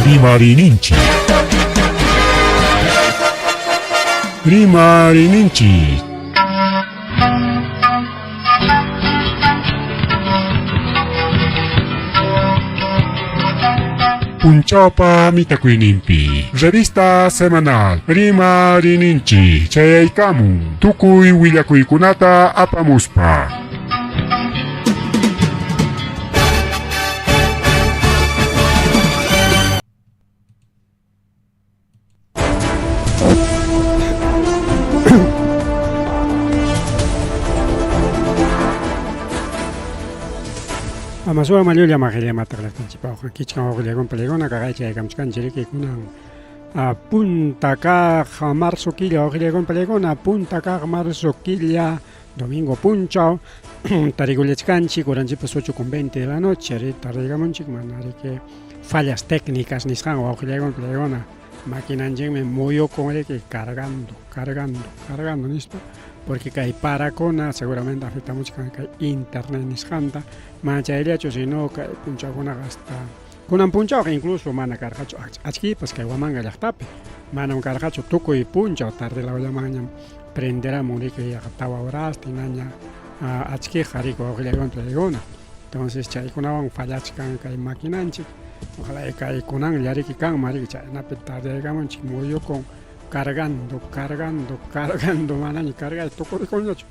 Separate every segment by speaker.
Speaker 1: Rimarininchik. Rimarininchik. Punchawpa mitakuyninpi revista semanal Rimarininchik chayaykamun tukuy willakuykunata apamuspa.
Speaker 2: Amasuwa mallulla majillamata llaqtanchikpawqa kichkan wawqillakuna palikuna kaqaychik aykamchkanchik riki kunan punta kaq marzo killa wawqillakuna palikuna punta kaq marzo killa domingo punchaw tarikullachkanchik uranchikpas 8 con 20 de la noche ari tardaykamunchik mana riki fallas técnicas nisqan wawqillaykuna palikuna maquinanchikmi muyukun riki cargando cargando cargando nispa porque kay parakuna seguramente afectamuchkan kay internet nisqanta mana chayllachu sino kay punchawkunaqa hasta kunan punchawqa incluso mana karqachu achkiypas kay Huamanga llaqtapi manam karqachu tukuy punchaw tarde lawllamanñam prenderamun riki yaqa tawa horasta hinaña achkiqa riki wawqillaykuna paykuna entonces chaykunawan fallachkan kay maquinanchik ojalá kay kunanlla riki kanman riki chaynapi tardeyaykamunchik muyukun cargando cargando cargando manaña cargay tukurikuñachu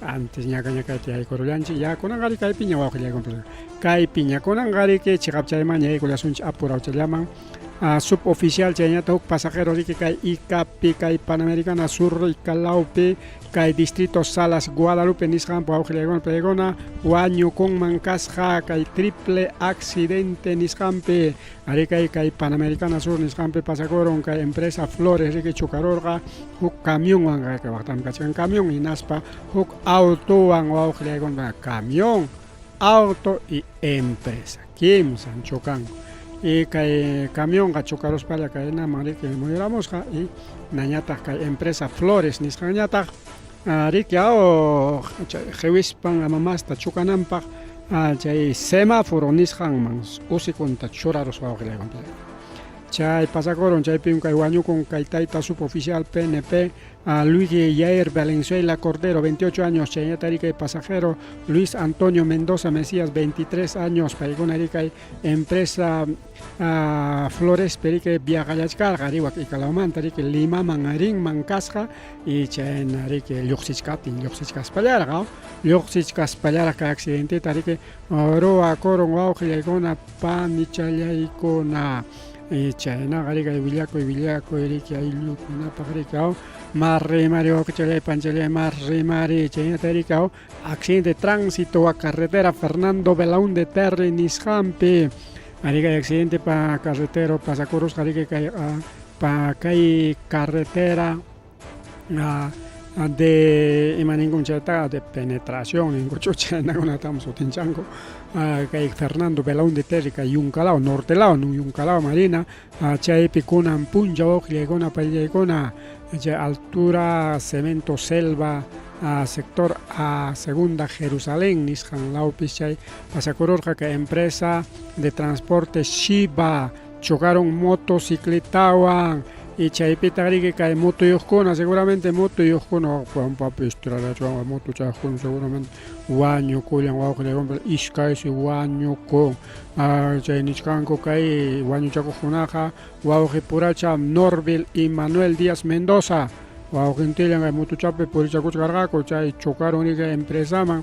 Speaker 2: antes ñaka ñakayta yaykurullanchik ya kunanqa riki kaypiña wawqillaykuna kaypiña kunanqa riki chiqapchaymanña yaykullasunchik apurawchallaman suboficial chayñata huk pasajero riki kay Icapi kay Panamericana Sur Icalaupi kay distrito Salas Guadalupe nisqanpi wawqillaykuna paykuna wañukunman kasqa kay triple accidente nisqanpi ari kay kay Panamericana Sur nisqanpi pasakurun kay empresa Flores riki chocarurqa huk camionwan kay waqtam kachkan camión hinaspa huk autowan wawqillaykuna camión auto y empresa kimsan chocanku y kay camionqa chocaruspalla kaynaman riki muyuramusqa y nañataq kay empresa Flores nisqanñataq riki aw chay qiwispan ama masta chocananpaq chay semáforo nisqanman usikunta churaruspa wawqillaykuna chay pasakurun chaypim kay wañukun kay tayta suboficial PNP Luigi Yair Valenzuela Cordero, 28 años, chaynata rikay pasajero Luis Antonio Mendoza Mesías, 23 años, paykuna rikay empresa Flores perike viajallachkarqa riwak Icalawmanta riki Limaman rinman kasqa y chayna riki lluqsichkaptin lluqsichkaspallarqa lluqsichkaspallaraq kay accidenteta riki ruwakurun wawqillaykuna panichallaykuna chaynaqa riki willakuy willakuy riki ayllukunapaq riki aw marrimari wawqichallay panchallay marrimari chaynata riki aw accidente de tránsito wa carretera Fernando Belaúnde Terry nisqanpi ari kay accidente pa carretero pasakurusqa riki kay pa kay carretera de ima ninkum chaytaqa de penetración ninkuchu chaynakunatam sutinchanku kay Fernando Belaúnde Terry kay Yuncalao norte lado no Yuncalao Marina chaypi kunan punchaw uqllaykuna payllaykuna chay altura cemento selva sector a segunda Jerusalén nisqan lawpis chay pasakururqa kay empresa de transporte Shiba chocaron motocicletawan y chaypitaq riki kay motoyuqkuna seguramente motoyuqkuna pampapis trarachwan motochaqkuna seguramente wañukullan wawqillaykuna iskaysi wañukun chay nichkanku kay wañuchakuqkunaqa wawqi puracha Norvil y Manuel Díaz Mendoza wawqintillan kay motochapi purichakuchkarqaku chay chocaron riki empresaman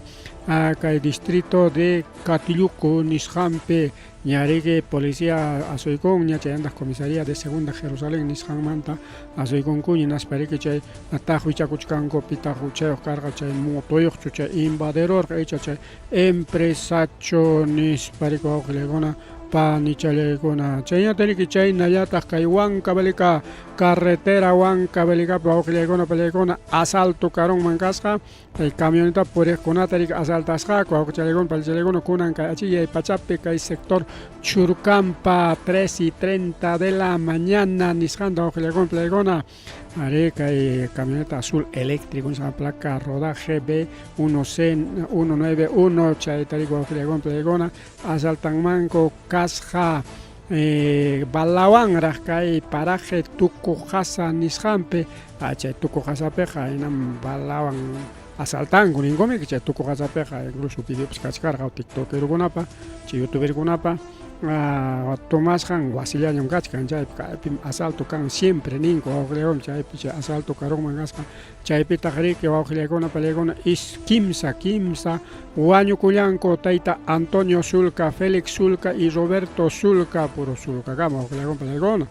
Speaker 2: kay distrito de Catilluco nisqanpi Ñariki policía asuykunña chayantaq comisaría de Segunda Jerusalén nisqanmanta asuykunkuña hinaspa riki chay taqwichakuchkanku pitaq huchayuq karqa chay motoyuqchu chay invadirurqa icha chay empresachu nispa riki wawqillaykuna panichallaykuna chayñata riki chaynallataq kay Huancavelica carretera Huancavelicapi wawqillaykuna pallaykuna asalto karunman kasqa Kay camionetapi puriqkunata riki asaltasqaku, wawqichallaykuna, palichallaykuna, kunan kay achiyay pachapi kay sector Churcampa 3 y 30 de la mañana nisqanta wawqillaykuna, palichallaykuna, arí kay camioneta azul eléctrico nisqan placa rodaje B1C 191 chayta riki wawqillaykuna, palichallaykuna, asaltanmanku kasqa. Balawanraq kay paraje Tukuqasa nisqanpi, chay Tukuqasapiqa hinam balawan asaltanku ninkumi, chay Tukuqasapiqa incluso videopas kachkarqa tiktokerokunapa, chay youtuberkunapa tomasqan wasillañam kachkan chaypi, kaypim asalto kan siempre ninku wawqillaywan chaypi chay asalto karunman kasqa. Chaypitaq riki wawqillaykuna palaykuna is kimsa kimsa wañukullanku tayta Antonio Sulca, Félix Sulca y Roberto Sulca, puro Sulcakama wawqillaykuna palaykuna.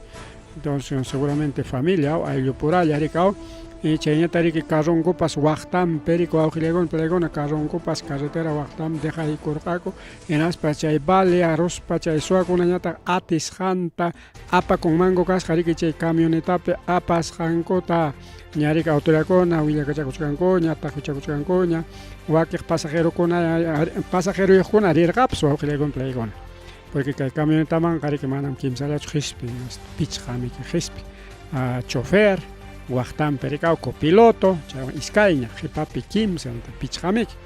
Speaker 2: Entonces seguramente familia ayllupuralla rikaw y chayñata riki carronkupas waqtanpi riki wawqillaykuna palaykuna carronkupas carretera waqtanpi dejaykurqaku hinaspa chay balearuspa chay suwakunañataq atisqanta apakunmanku kasqa riki chay camionetapi apasqankuta ñarika autoridadkuna willakachakuchkankuña taqichakuchkankuña wakiq pasajerokuna pasajeroyuqkuna rirqapas wawqillaykuna palaykuna porque kay camionetamanqa riki manam kimsallachu qispin pichqami qispin chofer waqtanpi rikaw copiloto chaywan iskayña qipapi kimsa pichqamiki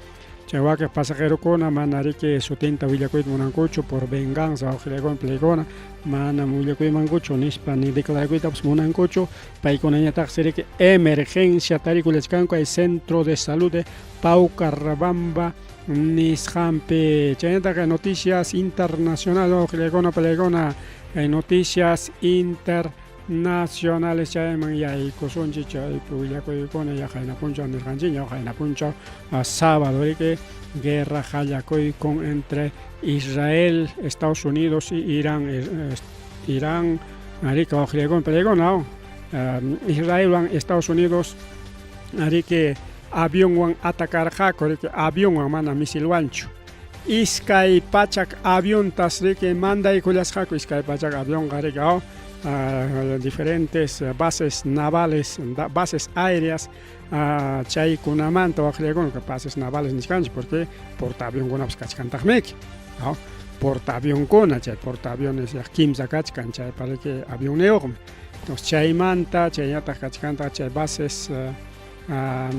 Speaker 2: Chay wakiq pasajerokuna mana riki sutinta willakuyta munankuchu por venganza wawqillaykuna palaykuna manam willakuymankuchu nispa ni declarakuytapas munankuchu paykunañataqsi riki emergencia tarikullachkanku hay centro de salud de Paucarbamba nisqanpi. Chaynataq noticias internacional wawqillaykuna palaykuna kay noticias internacionales chayman yaykusunchik chaypi willakuykuna ya qayna punchaw nirqanchikña qayna punchaw sábado riki guerra qallakuykun entre Israel, Estados Unidos y Irán. Irán riki wawqillaykuna palaykuna Israelwan Estados Unidos riki avionwan atacarqaku riki avionwan mana misilwanchu. 200 aviontas riki mandaykullasqaku 200 avionqa riki diferentes bases navales, bases aéreas chaykunamanta waqllaykuna bases navales nichkanchik porque portaavionkunapas kachkantaqmiki portaavionkuna chay portaaviones kimsa kachkan chaypa riki avionniyuqmi. Entonces chaymanta chaynataq kachkantaq chay bases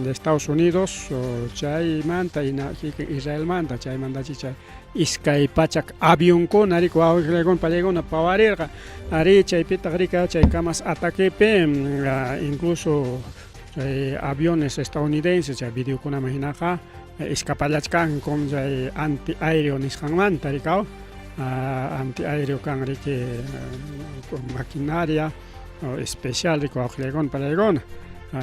Speaker 2: de Estados Unidos chaymanta Israelmanta chaymantachi chay 200 avionkuna riki wawqillaykuna palaykuna pawarirqa ari chaypitaq riki chay kamas ataquepi incluso chay aviones estadounidenses chay videokunaman hinaqa escapallachkankum chay antiaéreo nisqanmanta rikaw antiaéreo kan riki maquinaria especial riki wawqillaykuna palaykuna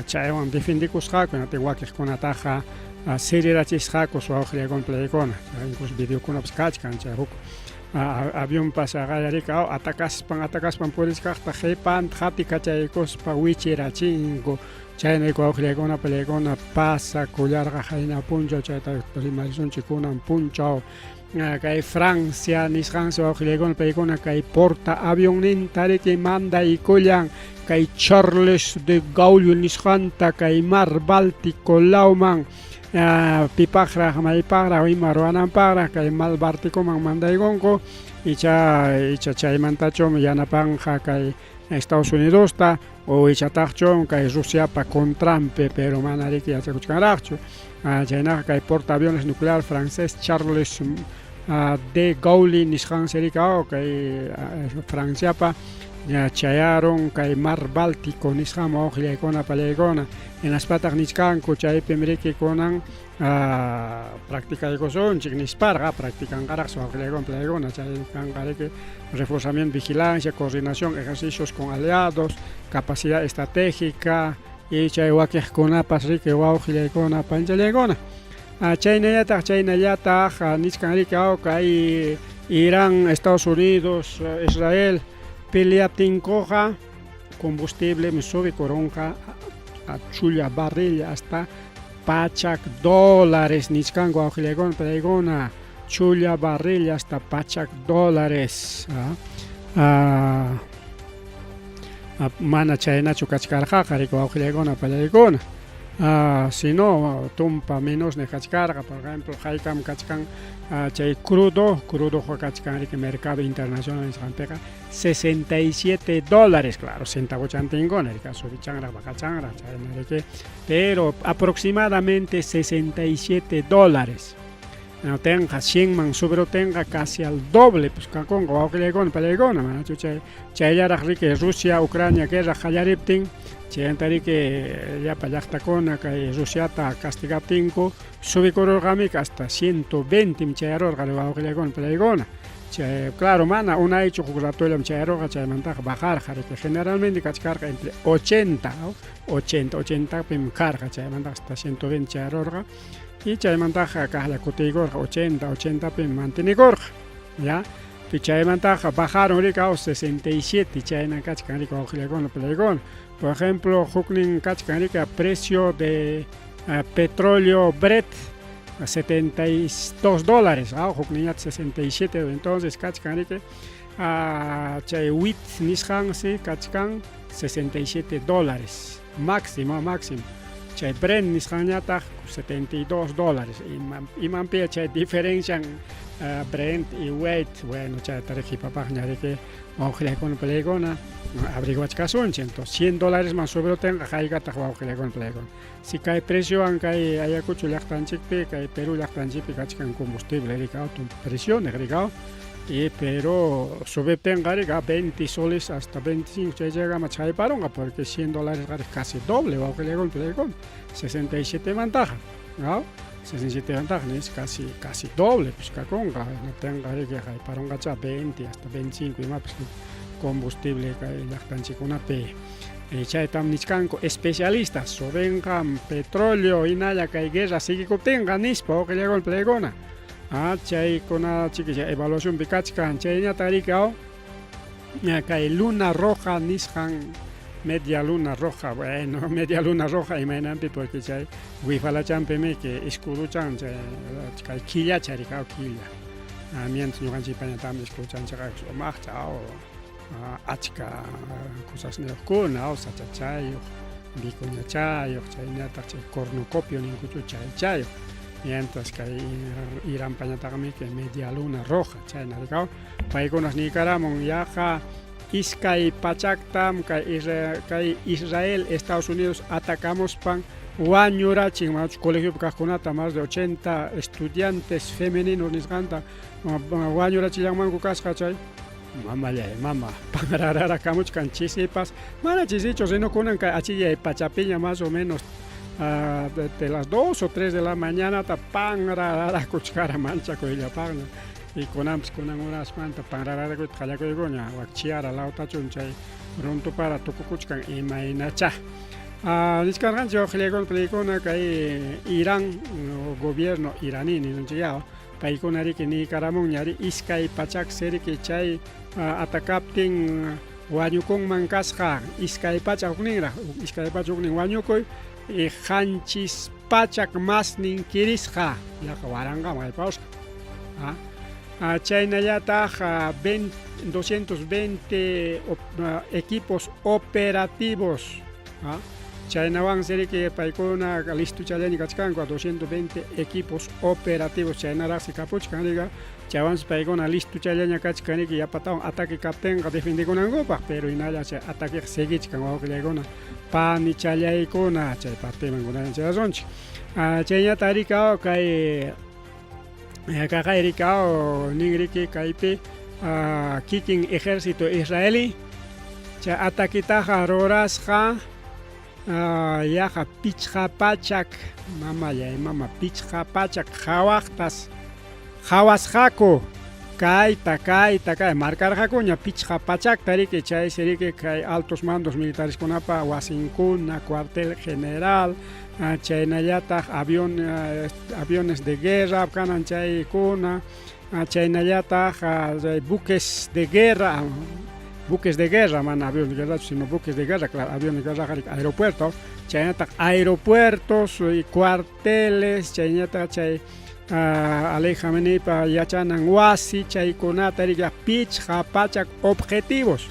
Speaker 2: chaywan defendikusqaku hinaptin wakiqkunataqa sirirachisqaku wawqillaykuna palaykuna incluso videokunapas kachkan chay huk avionpas qallarika atakaspan atakaspan purichkaqta qhipanta qatikachaykuspa wichirachinku chaynayku wawqillaykuna palaykuna pasakullarqa qayna punchaw chayta rimarisunchik kunan punchaw. Kay Francia nisqansi wawqillaykuna paykuna kay porta avionninta riki mandaykullan kay Charles de Gaulle nisqanta kay mar Báltico lawman pipaqraq maypaqraq ima ruwananpaqraq kay mar Bálticoman mandaykunku icha icha chaymantachum yanapanqa kay Estados Unidosta o ichataqchum kay Rusiapa contranpi pero mana riki yachakuchkanraqchu. Chaynaqa kay portaaviones nuclear francés Charles de Gaulle nisqansi riki kay Franciapa chayarun kay mar Báltico nisqanman wawqillaykuna palaykuna hinaspataq nichkanku chaypim riki kunan practicaykusunchik nisparqa practicanqaraqsi wawqillaykuna palaykuna chay kanqa riki reforzamiento vigilancia, coordinación, ejercicios con aliados, capacidad estratégica y chay wakiqkunapas riki wawqillaykuna panchallaykuna. Chaynallataq chaynallataq nichkan riki kay Irán, Estados Unidos, Israel peleaptinkuqa combustible subikurunqa chulla barril hasta $100 nichkanku wawqillaykuna palaykuna chulla barril hasta $100 mana chaynachu kachkarqaqa riki wawqillaykuna palaykuna sino tumpa menosña kachkarqa por ejemplo haykam kachkan chay crudo crudoqa kachkan riki mercado internacional nisqanpiqa $67 claro centavochantinkuna riki subichanraq bajachanraq chayna riki pero aproximadamente $67. Tenqa 100 man subiruptinqa casi al doble pues kakunqa wawqillaykuna pallaykuna manachu chay chayllaraq riki Rusia Ucrania guerra qallariptin chaymanta riki llapa llaqtakuna kay Rusiata castigaptinku subikururqamiki hasta 120 chayarurqa wawqillaykuna pallaykuna chay claro mana unaychu huk ratollam chayarurqa chaymantaqa bajarqa riki generalmente kachkarqa entre 80 80 80pim karqa chaymantaqa hasta 120 chayarurqa. Y chaymantaqa kaqlla kutiykurqa 80 80pim mantenikurqa ya chaymantaqa bajaron rika 67 chayna kachkan rika wawqillakuna palaykuna. Por ejemplo, huknin kachkan rika precio de petróleo Brent 72 dólares, hukninñataq 67, entonces kachkan riki chay wheat nisqansi kachkan 67 dólares máximo máximo. Chay Brent nisqanñataq 72 dólares. Imanpi chay diferencian Brent y wheat, bueno, chayta riki qhipapaqña riki wawqillaykuna palaykuna averiguachkasunchik. Entonces 100 dólares man subiruptinqa haykataq wawqillaykuna palaykuna. Si kay preciowan kay Ayacucho llaqtanchikpi, kay Perú llaqtanchikpi kachkan combustible riki auto preciones riki y pero subiptinqa riki 20 soles hasta 25 chay chaykama chayparunqa porque 100 dólares casi doble wawqillaykuna palaykuna 67 mantaqa, ¿no? 67 mantaqa es casi casi doble pues kakunqa hinaptinqa riki hayparunqacha 20 hasta 25 imapas combustible kay llaqtanchikkunapi. Chaytam nichkanku especialistas subinqa petróleo hinalla kay guerra siguikuptinqa nispa wawqillaykuna palaykuna. Chaykuna chiki chay evaluacionpi kachkan chayñataq riki kay luna roja nisqan media luna roja, bueno, media luna roja imaynanpi porque chay wifalachanpimi que escuduchan chay kay killacha riki killa. Mientras ñuqanchikpañataqmi escuduchanchikqa sumaqcha achka cosasniyuqkuna sachachayuq, vicuñachayuq, chaynataq chay cornucopio ninkuchu chaychayuq. Mientras kay Iranpañataqmi que media luna roja chayna riki paykunas niykaramun yaqa iskay pachaktam kay Israel Estados Unidos atacamuspan wañurachin manachu colegiopi kaqkunata más de 80 estudiantes femeninos nisqanta wañurachillanmanku kasqa chay mamallay mama panrararakamuchkan chisipas mana chisichu sino kunan kay achillay pachapiña más o menos de las 2 o 3 de la mañana ta panrararakuchkara manchakuyllapaqña y kunanpas kunan horasmanta panrararakuyta qallakuykuña wak chiara lawtachun chay runtupara tukukuchkan imaynacha. Nichkarqanchik wawqillaykuna palaykuna kay Irán gobierno iraní ninchikya paykuna riki niykaramunña ri iskay pachak riki chay atacaptin wañukunman kasqa iskay pachak hukninraq iskay pachak huknin wañukuy y 700 masnin kirisqa yaqa waranqaman haypawasqa. Chaynallataq 220 equipos operativos chaynawansi riki paykuna listochallaña kachkanku 220 equipos operativos chaynaraqsi kapuchkan rika chaywansi paykuna listochallaña kachkan riki yapatawan ataque kaptinqa defendikunankupaq pero hinalla chay ataqueqa seguichkan wawqillaykuna panichallaykuna chay parteman kunan chayasunchik. Chayñataq riki kay kaqay riki nin riki kaypi kikin ejército israelí chay ataquetaqa rurasqa yaqa 500 mamallay mama 500 qhawaqtas qhawasqaku kayta kayta kay markarqakuña 500ta riki chaysi riki kay altos mandos militareskunapa wasinkuna cuartel general chaynallataq aviones de guerra kanan chaykuna chaynallataq chay buques de guerra mana aviones de guerra sino buques de guerra, claro, aviones de guerra aeropuerto chaynataq aeropuertos y cuarteles chaynataq chay Ali Khameneipa yachanan wasi chaykunata riki 500 objetivos,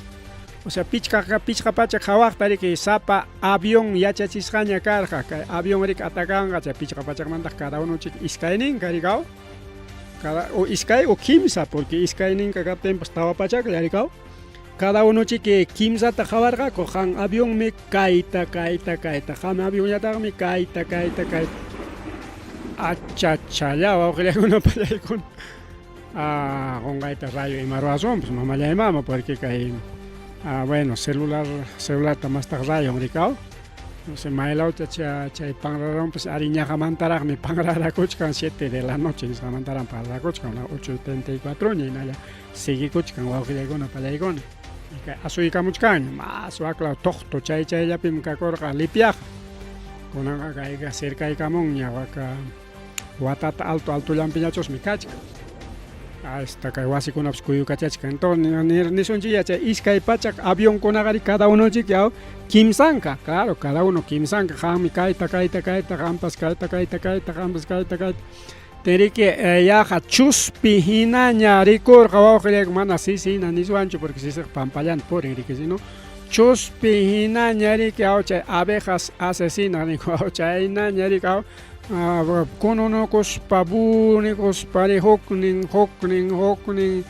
Speaker 2: o sea 500 qhawaqta riki sapa avión yachachisqaña karqa kay avión riki atacanqa chay 500mantaq cada uno chik iskayninka rikaw cada o iskay o kimsa porque iskayninka kaptinpas 400 rikaw cada uno chiki kimsata qhawarqaku qan avionmi kayta kayta kayta qam avionñataqmi kayta kayta kayta. Achachalla wawqillaykuna pallaykuna. Ah, qunqayta rayo ima ruwasunpas mamallay mama porque kay ah, bueno celular celularta mastaq rayon rikaw. No sé, maylawta chay panrarunpas ari ñaqamantaraqmi panrarakuchkan 7 de la noche nisqamantaraq panrarakuchkan 8:34 ña hinalla siguikuchkan wawqillaykuna pallaykuna. Asuykamuchkanña mas waklaw tuqtu chay chayllapim kakurqa lipiaqa. Kunanqa kayqa cercaykamunña waka watata alto altollanpiñachusmi kachkan. Hasta kay wasikunapas kuyukachachkan. Entonces nisunchikya chay 200 avionkunaqari cada unochik yaw kimsanka, claro, cada uno kimsanka, qammi kayta, kayta, kayta, qampas kayta, kayta, kayta, qampas kayta, kayta. Teriki yaqa chuspi hinaña rikurqa wawqillayku mana sisi hina niswanchu porque sisiqa pampallanta purin riki sino chuspi hinaña riki aw chay abejas asesinas ninku aw chaynaña riki aw kununukuspa bunikuspa ri huknin huknin huknin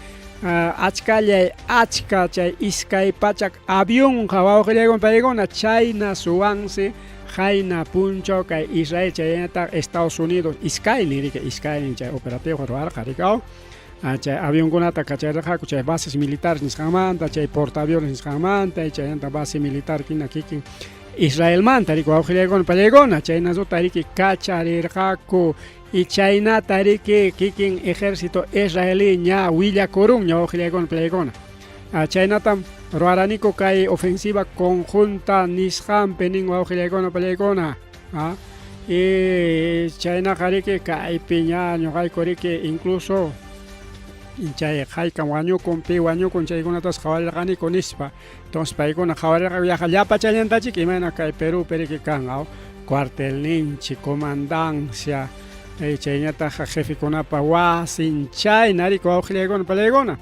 Speaker 2: achkallay achka chay 200 avionqa wawqillaykuna paykuna chayna suwansi qayna punchaw kay Israel chaynataq Estados Unidos iskaynin riki iskaynin chay operativo ruwarqa riki aw chay avionkunata kacharirqaku chay bases militares nisqanmanta chay portaaviones nisqanmanta chaymanta base militar hina kikin Israelmanta riki wawqillaykuna pallaykuna chaynasuta riki kacharirqaku y chaynata riki kikin ejército israelí ña willakurunña wawqillaykuna pallaykuna. Chaynatam ruwaraniku kay ofensiva conjunta nisqanpi nin wawqillaykuna pallaykuna. Y chaynaqa riki kaypi ña ñuqayku riki incluso chay haykam wañukun pi wañukun chaykunatas qhawarirqaniku nispa. Entonces paykuna qhawarirqaku yaqa llapachallantachik imayna kay Perúpi riki kan aw cuartelninchik comandancia chayñataq jefekunapa wasin chayna riki wawqillaykuna pallaykuna.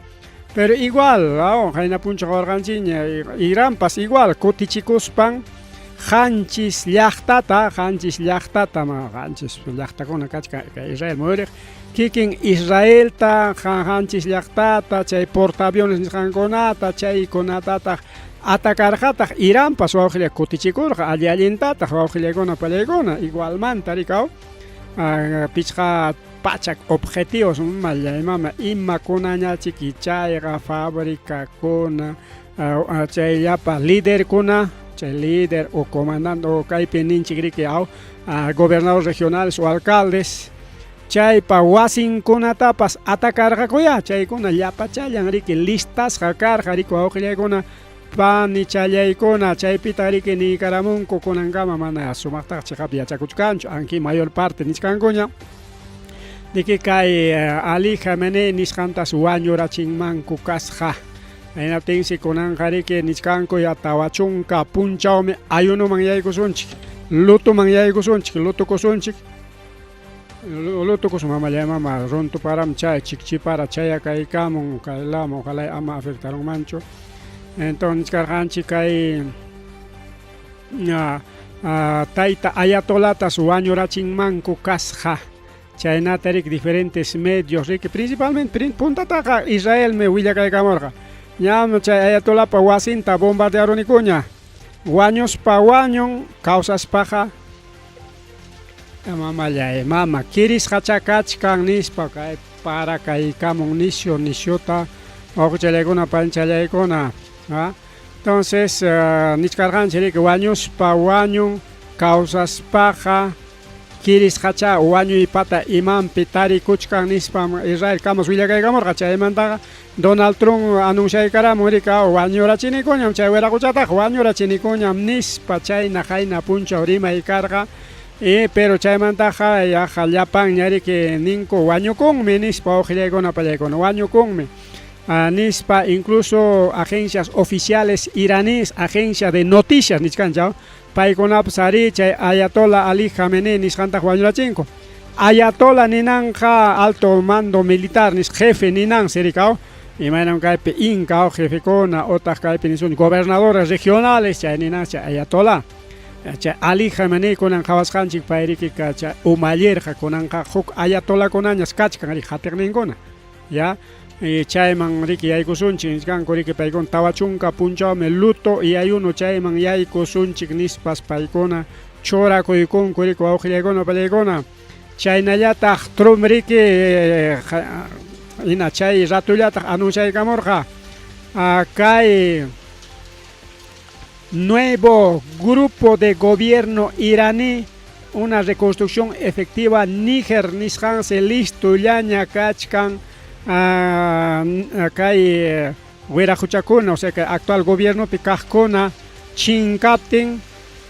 Speaker 2: Pero igual, aw qayna punchaw qawarqanchikña Iranpas igual kutichikuspan qanchis llaqtata, qanchis llaqtata, qanchis llaqtakuna kachkan Israel muyuriq kikin Israelta qanchis llaqtata, chay portaaviones nisqankunata, chaykunatataq atacarqataq Iranpas wawqilla kutichikurqa alli allintataq wawqillaykuna pallaykuna igualmanta rikaw 500 objetivos mallay mama imakunañachiki chayqa fabricakuna chay llapa liderkuna chay líder o comandante o kaypi ninchik riki aw gobernadores regionales o alcaldes chaypa wasinkunatapas atacarqakuya chaykuna llapachallan riki listasqa karqa riki wawqillaykuna panichallaykuna chaypitaq riki niykaramunku kunankama mana sumaqtaqa chiqap yachakuchkanchu anki mayor parte nichkankuña diki kay Ali Khamenei nisqantas wañurachinmanku kasqa hinaptinsi kunanqa riki nichkanku ya 40 punchawmi ayunoman yaykusunchik lutoman yaykusunchik lutokusunchik lutokusun mamallay mama runtuparam chay chikchipara chayakaykamun kay lama ojalá ama afectarunmanchu entonces nichkarqanchik kay tayta ayatolatas wañurachinmanku kasqa chaynata riki diferentes medios riki principalmente puntataqa Israelmi willakaykamurqa ñam chay ayatolapa wasinta bombardearunikuña wañuspa wañun kawsaspaqa mamallay mama kirisqacha kachkan nispa kay para kaykamun nisyu nisyuta wawqichallaykuna panichallaykuna entonces nichkarqanchik riki wañuspa wañun kawsaspaqa kirisqacha wañuypata imanpi tarikuchkan nispam Israel kamas willakaykamurqa chaymantaqa Donald Trump anunciaykaramun riki wañurachinikuñam chay wiraquchataqa wañurachinikuñam nispa chayna qayna punchaw rimay karqa pero chaymantaqa yaqa llapanña riki ninku wañukunmi nispa wawqillaykuna pallaykuna wañukunmi nispa incluso agencias oficiales iraníes agencia de noticias nichkanchik paykunapas ari chay ayatola Ali Khamenei nisqantaq wañurachinku ayatola ninanqa alto mando militar nisqa jefe ninansi rikaw imaynam kaypi inka jefekuna utaq kaypi nisun gobernadores regionales chay ninansi chay ayatola chay Ali Khamenei kunan qhawasqanchik pay riki chay umallirqa kunanqa huk ayatolakunañas kachkan riki qatiqninkuna ya chayman riki yaykusunchik nichkanku riki paykuna 40 punchawmi luto y ayuno chayman yaykusunchik nispas paykuna churakuykunku riki wawqillaykuna pallaykuna. Chaynallataq Trump riki hina chay ratullataq anunciaykamurqa kay nuevo grupo de gobierno iraní una reconstrucción efectiva Níger nisqansi listollaña kachkan kay wiraquchakuna, o sea kay actual gobiernopi kaqkuna chinkaptin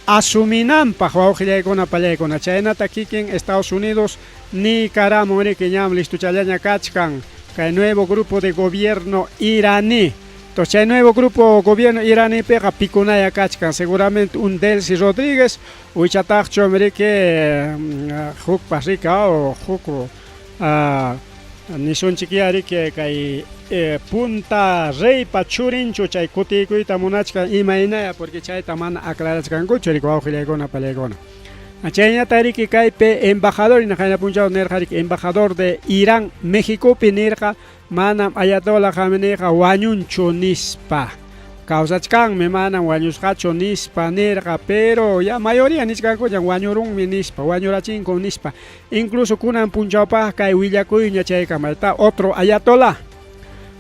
Speaker 2: asuminanpaq wawqillaykuna pallaykuna. Chaynata kikin Estados Unidos niykaramun riki ñam listochallaña kachkan kay nuevo grupo de gobierno iraní. Entonces chay nuevo grupo gobierno iranipiqa pikunaya kachkan, seguramente un Delcy Rodríguez uichataqchum riki hukpas riki o huk nisunchikyá riki kay punta reypa churinchu chay kutiykuyta munachkan imaynaya, porque chayta mana aclarachkankuchu riki wawqillaykuna pallaykuna. Chayñata riki kaypi embajador hina punchaw nirqa riki embajador de Irán Mexicopi nirqa manam ayatollah Khameneiqa wañunchu nispa. Kawsachkanmi manam wañusqachu nispa nirqa, pero ya mayoría nichkankuña wañurunmi nispa, wañurachinku nispa. Incluso kunan punchawpaq kay willakuyña chaykamayta otro ayatollah.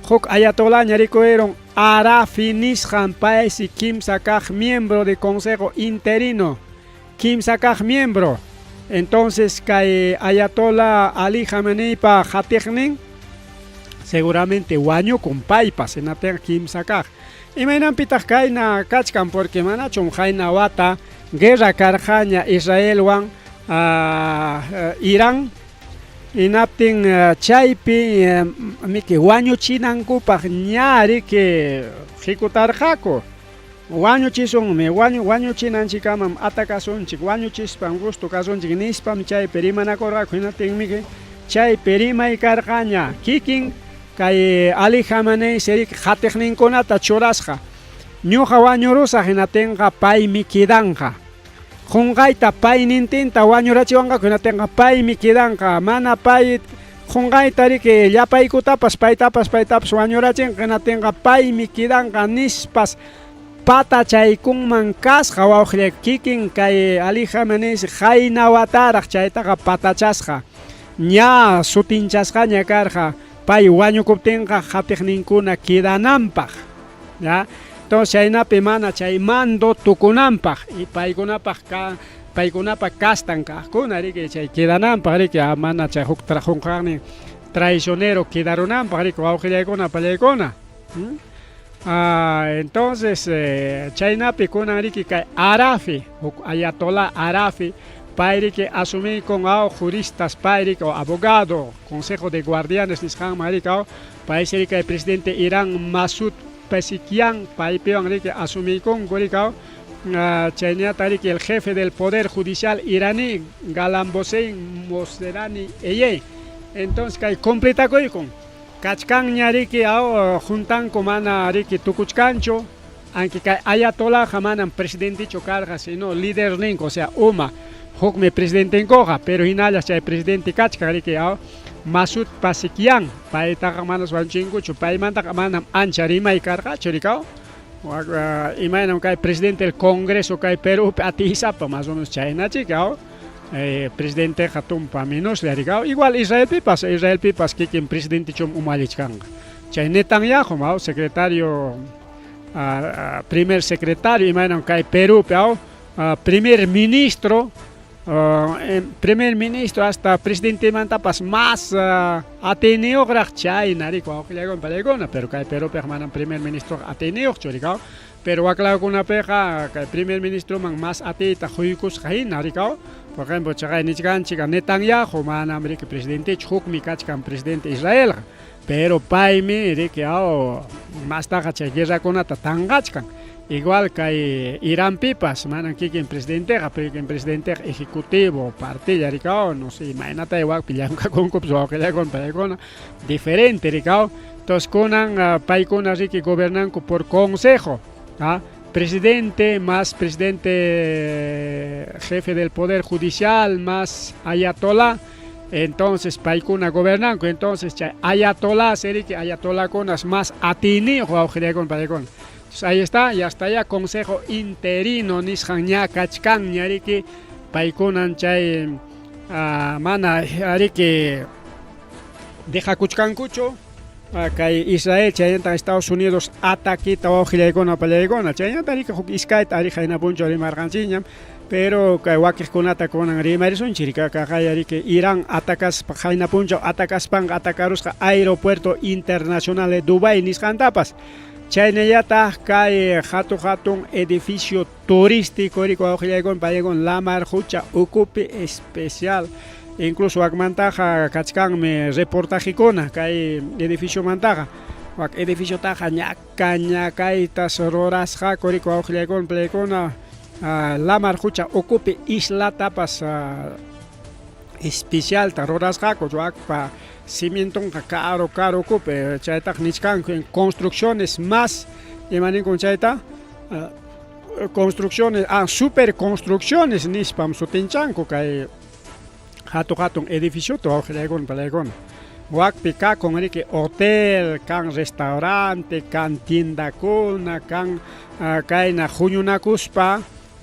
Speaker 2: Huk ayatollah rikurirun Arafi nisqan paysi kimsa kaq miembro de consejo interino. Kimsa kaq miembro. Entonces kay ayatollah Ali Khameneipa qatiqnin seguramente wañukun paypas hinaptinqa kimsa kaq. Imaynanpitaq kayna kachkan porque manachum qayna wata guerra karqaña Israelwan Irán hinaptin chaypi miki wañuchinankupaq ña riki hikutarqaku. Wañuchisunmi, wañuchinanchikamam atakasunchik, wañuchispam gusto kasunchik nispam chaypi rimanakurqaku hinaptinmi chaypi rimay karqaña kikin kay Ali Khamenei riki qatiqninkunata churasqa. Ñuqa wañurusaq hinaptinqa paymi quedanqa. Qunqayta paynintinta wañurachiwanqaku hinaptinqa paymi quedanqa. Mana pay qunqayta riki llapaykutapas paytapas paytapas wañurachinqa hinaptinqa paymi quedanqa nispas patachaykunman kasqa wawqilla kikin kay Ali Khamenei qayna wataraq chaytaqa patachasqa. Ña sutinchasqaña karqa pay wañukuptinqa qatiqninkuna quedananpaq. ¿Ya? Entonces chaynapi mana chay mando tukunanpaq y paykunapaq ka paykunapa kastan kaqkuna riki chay quedananpaq riki mana chay huk trajunqaqnin traicionero quedarunanpaq riki wawqillaykuna pallaykuna. Entonces chaynapi kunan riki kay Arafi, huk ayatollah Arafi, pay riki asumikun aw juristas pay riki o abogado, consejo de guardianes nisqanman riki aw paysi riki kay presidente Irán Masoud Pezeshkian paypiwan riki asumikunku riki aw chaynata riki el jefe del poder judicial iraní Gholamhossein Mohajerani Ejei. Entonces kay completakuykun kachkanña riki aw juntanku mana riki tukuchkanchu, aunque kay ayatolahqa manam presidentichu karqa sino líder ninku, o sea uma hukmi presidentenkuqa, pero hinalla chay presidente kachkan riki aw Masoud Pezeshkian paytaqa manas wañuchinkuchu, paymantaqa manam ancha rimay karqachu riki aw imaynam kay presidente del Congreso kay Perúpi atiysapa más o menos chaynachik aw presidenteqa tumpa menoslla riki aw igual Israelpipas, Israelpipas kikin presidentechum umallichkanqa chay Netanyahu aw secretario primer secretario imaynam kay Perúpi aw primer ministro, primer ministro hasta presidentemantapas más atiyniyuqraq chayna riki wawqillaykuna pallaykuna, pero kay Perúpiqa manam primer ministro atiyniyuqchu riki aw pero waklawkunapiqa kay primer ministroman más atiyta quykusqa hina riki aw por ejemplo chaqay nichkanchik Netanyahu manam riki presidentechu, hukmi kachkan presidente Israelqa, pero paymi riki aw mastaqa chay guerrakunata tanqachkan. Igual kay Iranpipas manam kikin presidenteqa, pero kikin presidenteqa ejecutivo partilla riki aw no sé imaynata wakpi llamkakunkupas wawqillaykuna pallaykuna diferente riki aw. Entonces kunan paykuna riki gobernanku por consejo, presidente más presidente jefe del poder judicial más ayatollah. Entonces paykuna gobernanku, entonces chay ayatollah riki ayatolahkunas más atiyniyuq wawqillaykuna pallaykuna. Entonces ahí está, ya está ya consejo interino nisqan ña kachkanña riki paykunan chay Mana riki dejakuchkankuchu kay Israel chaynataq Estados Unidos ataquita wawqillaykuna pallaykuna chaynata riki huk iskayta ari qayna punchaw rimarqanchikñam pero kay wakiqkunata kunan rimarisunchik kaqaya riki Irán atacaspa qayna punchaw atacaspanqa atacarusqa aeropuerto internacional de Dubái nisqantapas chaynallataq kay hatu hatun edificio turístico riki wawqillaykuna pallaykuna lamar qucha ukupi especial incluso wakmantaqa kachkanmi reportajekuna kay edificiomantaqa wak edificiotaqa ñaka ñakaytas rurasqaku riki wawqillaykuna pallaykuna lamar qucha ukupi islatapas especialta rurasqaku wakpa cimientonqa karu karu ukupi chaytaqa nichkanku en construcciones más imaninkun chayta construcciones super construcciones nispam sutinchanku kay hatu hatun edificiota wawqillaykuna pallaykuna wakpi kakun riki hotel kan restaurante kan tiendakuna kan kayna huñunakuspa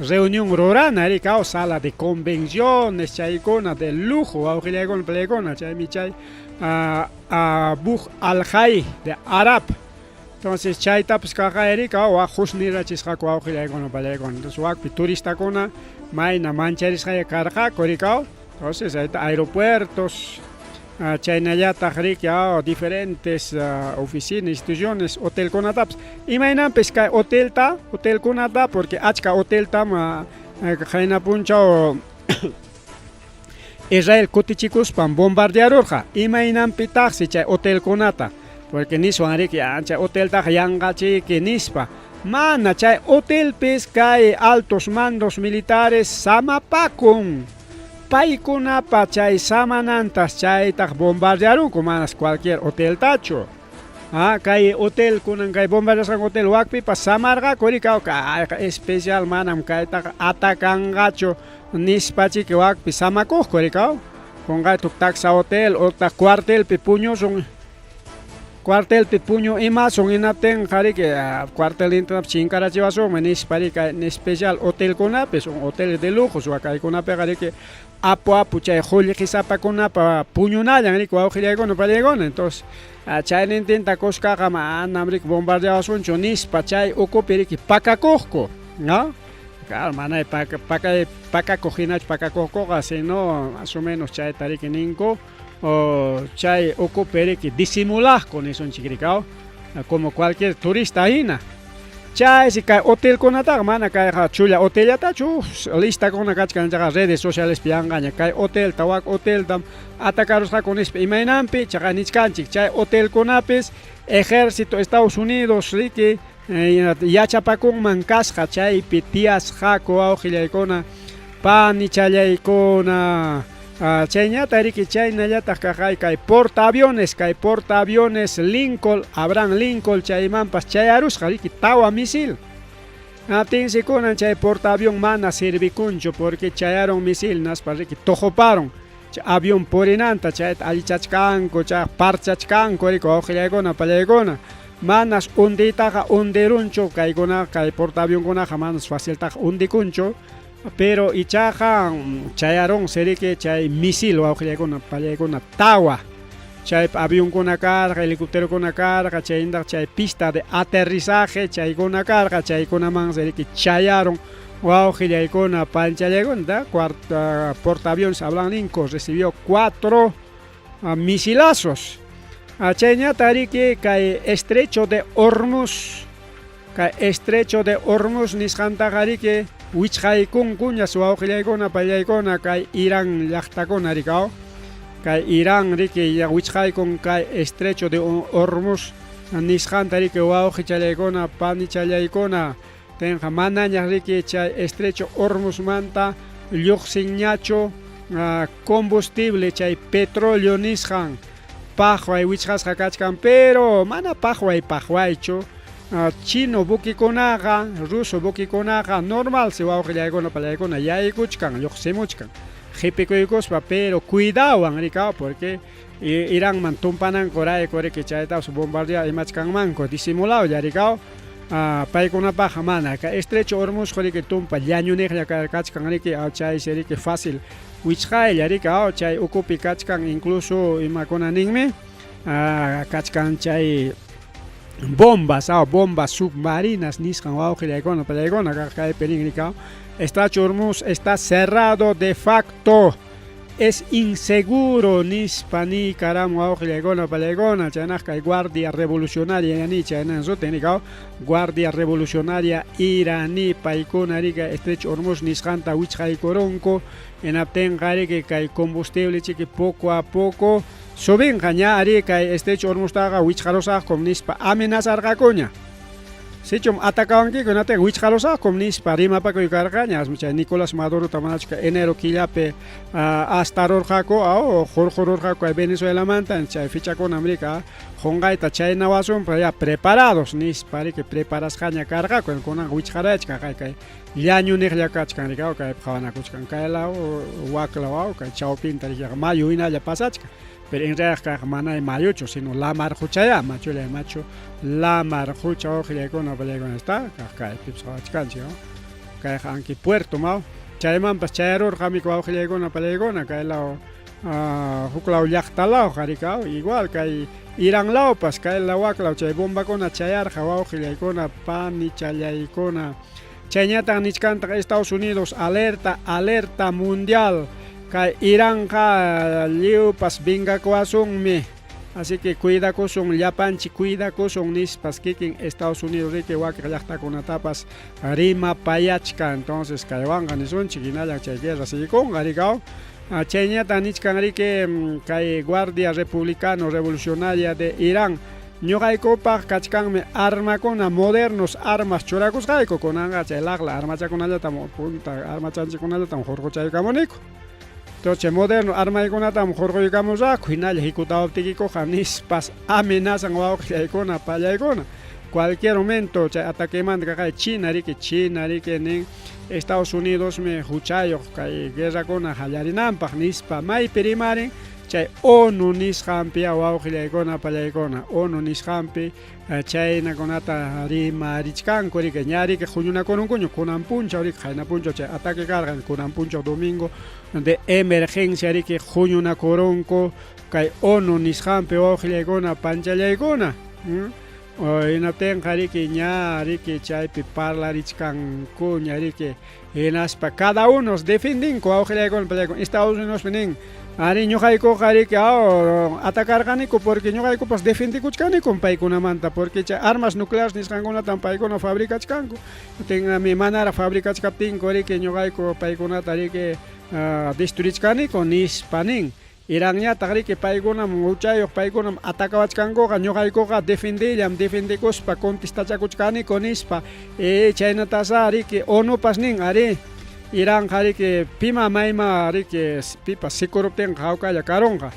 Speaker 2: reunión rurana riki sala de convenciones chaykuna de lujo wawqillaykuna pallaykuna chaymi chay Burj Al de Arab entonces chaytapas kaqaya riki wak husnirachisqaku wawqillaykuna pallaykuna entonces wakpi turistakuna mayna mancharisqalla karqaku riki entonces ahí aeropuertos chaynallataq riki diferentes oficinas instituciones hotelkunatapas imaynanpis kay hotelta hotelkunata porque achka hoteltam qayna punchaw Israel kutichikuspan bombardearurqa imaynanpitaqsi chay hotelkunata porque niswan riki chay hoteltaqa yanqachiki nispa mana chay hotelpis kay altos mandos militares samapakun paykunapa chay samanantas chaytaq bombardearunku manas cualquier hoteltachu kay hotel kunan kay bombardeasqanku hotel wakpipas samarqaku riki kayqa especial manam kaytaqa atakanqachu nispachiki wakpi samakuqku riki qunqayta taksa hotel utaq cuartelpi puñusun cuartelpi puñu imasun hinaptinqa riki cuartelnintapas chinkarachiwasunmi nispa riki especial hotelkunapi son hoteles de lujo kaykunapiqa riki apu apu chay qullqisapakunapa puñunallan riki wawqillaykuna pallaykuna entonces chaynintinta kuskaqa manam riki bombardeawasunchu nispa chay ukupi riki pakakuqku ¿no? Claro, mana pakakuq hinachu pakakuqkuqa sino más o menos chayta riki ninku o chay ukupi riki disimulaqku nisunchik riki como cualquier turista hina chaysi kay hotelkunataqa mana kayqa chulla hotellatachu listakuna kachkan chaqa redes socialespi yanqaña kay hotelta wak hoteltam atacarusqaku nispa imaynanpi chaqa nichkanchik chay hotelkunapis ejército Estados Unidos riki yachapakunman kasqa chaypi tiyasqaku wawqillaykuna panichallaykuna chayñata riki chaynallataq kaqay kay portaaviones kay portaaviones Lincoln Abraham Lincoln chaymanpas chayarusqa riki tawa misil Hinaptinsi kunan chay portaavión mana servikunchu porque chayarun misil naspa riki tuquparun chay avión purinanta chayta allichachkanku chay parchachkanku riki wawqillaykuna pallaykuna manas hundiytaqa hundirunchu kaykuna kay portaavionkunaqa manas faciltaqa hundikunchu pero ichaqa chayarunsi riki chay misil wawqillaykuna pallaykuna tawa chaypi avionkuna karqa helicópterokuna karqa chaynataq chay pista de aterrizaje chaykuna karqa chaykunamansi riki chayarun wawqillaykuna panchallaykuna cuarta portaaviones Abraham Lincoln recibió 4 misilazos chayñata riki kay estrecho de Hormuz kay estrecho de Hormuz nisqantaqa riki wichqaykunkuñas wawqillaykuna pallaykuna kay Irán llaqtakuna riki kay Irán riki wichqaykun kay estrecho de Hormuz nisqanta riki wawqichallaykuna panichallaykuna tenqa manaña riki chay estrecho Hormuzmanta lluqsinñachu combustible chay petróleo nisqan paqway wichqasqa kachkan pero mana paqway paqwaychu chino buquekunaqa ruso buquekunaqa normal si wawqillaykuna pallaykuna yaykuchkan lluqsimuchkan qhipikuykuspa pero cuidawan riki porque Iranman tumpanankurayku riki chaytapas bombardea imachkanmanku disimulado riki. Paykunapaqqa mana. Kay Estrecho Hormuzqa riki tumpa llañuniqlla kachkan riki, chaysi riki fácil wichqaylla riki, chay ukupi kachkan incluso imakuna ninmi kachkan chay bombas, bombas submarinas nisqan wawqillaykuna pallaykuna kaq kaypi nin riki, Estrecho Hormuz está cerrado de facto. Es inseguro nispa niykaramun wawqillaykuna pallaykuna chaynaq kay Guardia Revolucionaria iraní chaynan sutin rikaw Guardia Revolucionaria iraní paykuna rika Estrecho Hormuz nisqanta wichqaykurunku hinaptinqa riki kay combustible chiki poco a poco subinqa ña ari kay Estrecho Hormuztaqa wichqarusaqkum nispa amenazarqakuña. Sichum atacawankiku hinaptinqa wichqarusaqkum nispa rimapakuy karqaña asmi chay Nicolás Madurota manachu kay enero killapi astarurqaku aw hurqururqaku kay Venezuelamanta chay fichakunam riki qunqayta chaynawasunpas ya preparados nispa riki preparasqaña karqaku kunanqa wichqarayachkan kay kay llañu niqlla kachkan riki aw kaypi qawanakuchkan kay law wak law aw kay chawpinta riki mayu hinalla pasachkan. Pero en realidad kayqa manay mayuchu, sino lamar quchayá, machullay machu lamar qucha wawqillaykuna pallaykuna está, kaq kaypipas qawachkanchik, kayqa anki puerto maw, chaymanpas chayarurqamik wawqillaykuna pallaykuna kay law huk law llaqta law qarikaw, igual kay Irán lawpas, kay law wak law chay bombakuna chayarqa wawqillaykuna panichallaykuna. Chayñataq nichkantaq Estados Unidos alerta, alerta mundial, kay Iranqa lliwpas vengakuwasunmi, así que cuidakusun, llapanchik cuidakusun nispas kikin Estados Unidos riki wakiq llaqtakunatapas rimapayachkan. Entonces kaywanqa nisunchik hinallan chay guerra siguikunqa rikaw. Chayñataq nichkan riki kay Guardia Republicano Revolucionaria de Irán ñuqaykupaq kachkanmi armakuna modernos armas churakusqayku kunanqa chay laqla armachakunallatam punta armachanchikkunallatam hurquchaykamuniku. Entonces chay moderno armaykunatam hurquykamusaqku hinalla hikutawaptikikuqa nispas amenazan wawqillaykuna pallaykuna. Cualquier momento chay ataquemanta kaqay China riki China riki nin Estados Unidosmi huchayuq kay guerrakuna qallarinanpaq nispa maypi rimarin chay ONU nisqanpi wawqillaykuna pallaykuna ONU nisqanpi chaynakunata rimarichkanku riki ña riki huñunakurunkuña kunan punchaw riki qayna punchaw chay ataque karqan kunan punchaw domingo de emergencia riki huñunakurunku kay ONU nisqanpi wawqillaykuna panchallaykuna. Hinaptinqa riki ña riki chaypi parlarichkankuña riki hinaspa cada unos defendinku wawqillaykuna pallaykuna Estados Unidospi nin ari ñuqaykuqa riki aw atacarqaniku porque ñuqaykupas defendikuchkanikum paykunamanta porque chay armas nucleares nisqankunatam paykuna fabricachkanku tinmi manaraq fabricachkaptinku riki ñuqayku paykunata riki destruichkaniku nispa nin. Iranñataq riki paykunam huchayuq paykunam atacawachkankuqa ñuqaykuqa defendeyllam defendekuspa contestachakuchkaniku nispa e chaynatasá riki ONUpas nin arí Iranqa riki pima mayma riki pipas sikuruptinqa hawkalla karunqa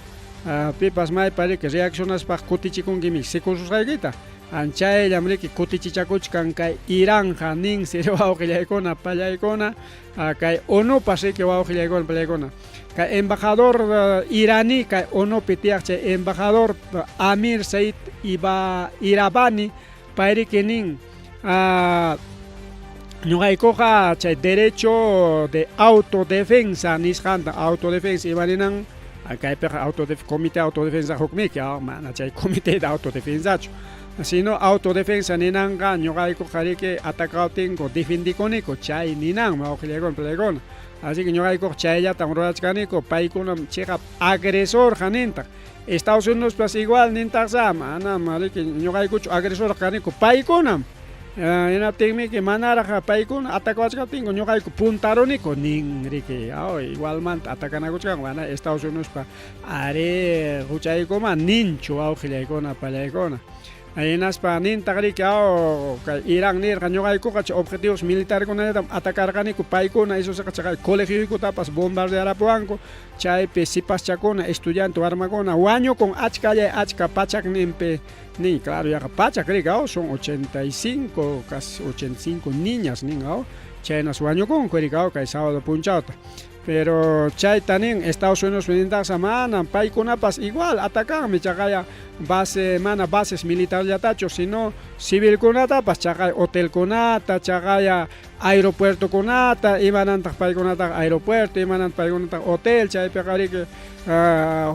Speaker 2: pipas maypa riki reaccionaspaq kutichikunkimi sikurusqaykita anchayllam riki kutichichakuchkan kay Iranqa ninsi wawqillaykuna pallaykuna kay ONUpas riki wawqillaykuna pallaykuna kay embajador iraní kay ONUpi tiyaq chay embajador Amir Said Iba Iravani pay riki nin ñuqaykuqa chay derecho de autodefensa nisqanta autodefensa ima ninan kaypiqa autodef comité autodefensa hukmiki mana chay comité de autodefensachu sino autodefensa ninanqa ñuqaykuqa riki atacawaptinku defendikuniku chay ninanmi wawqillaykuna pallaykuna así que ñuqaykuqa chayllatam rurachkaniku paykunam chiqap agresorqa nintaq Estados Unidospas igual nintaqsa manam riki ñuqaykuchu agresorqa kaniku paykunam hinaptinmiki manaraq paykuna atacawachkaptinku ñuqayku puntaruniku nin riki igualmanta atacanakuchkanku mana Estados Unidospa ari huchaykuma ninchu wawqillaykuna pallaykuna hinaspa nintaq riki kay Irán nirqa ñuqaykuqa chay objetivos militarkunallatam atacarqaniku paykuna isusqa chay colegioykutapas bombardearapuwanku chaypi sipaschakuna estudiante warmakuna wañukun achkallay achka pachakninpi nin claro yaqa pachak riki son 85 casi 85 niñas nin chaynas wañukunku riki kay sábado punchawta. Pero chayta nin Estados Unidos nintaqsa manam paykunapas igual atacanmi chaqaya base mana bases militarllatachu sino civilkunatapas chaqay hotelkunata chaqaya aeropuertokunata imanantaq paykunataqa aeropuerto imanantaq paykunataqa hotel chaypiqa riki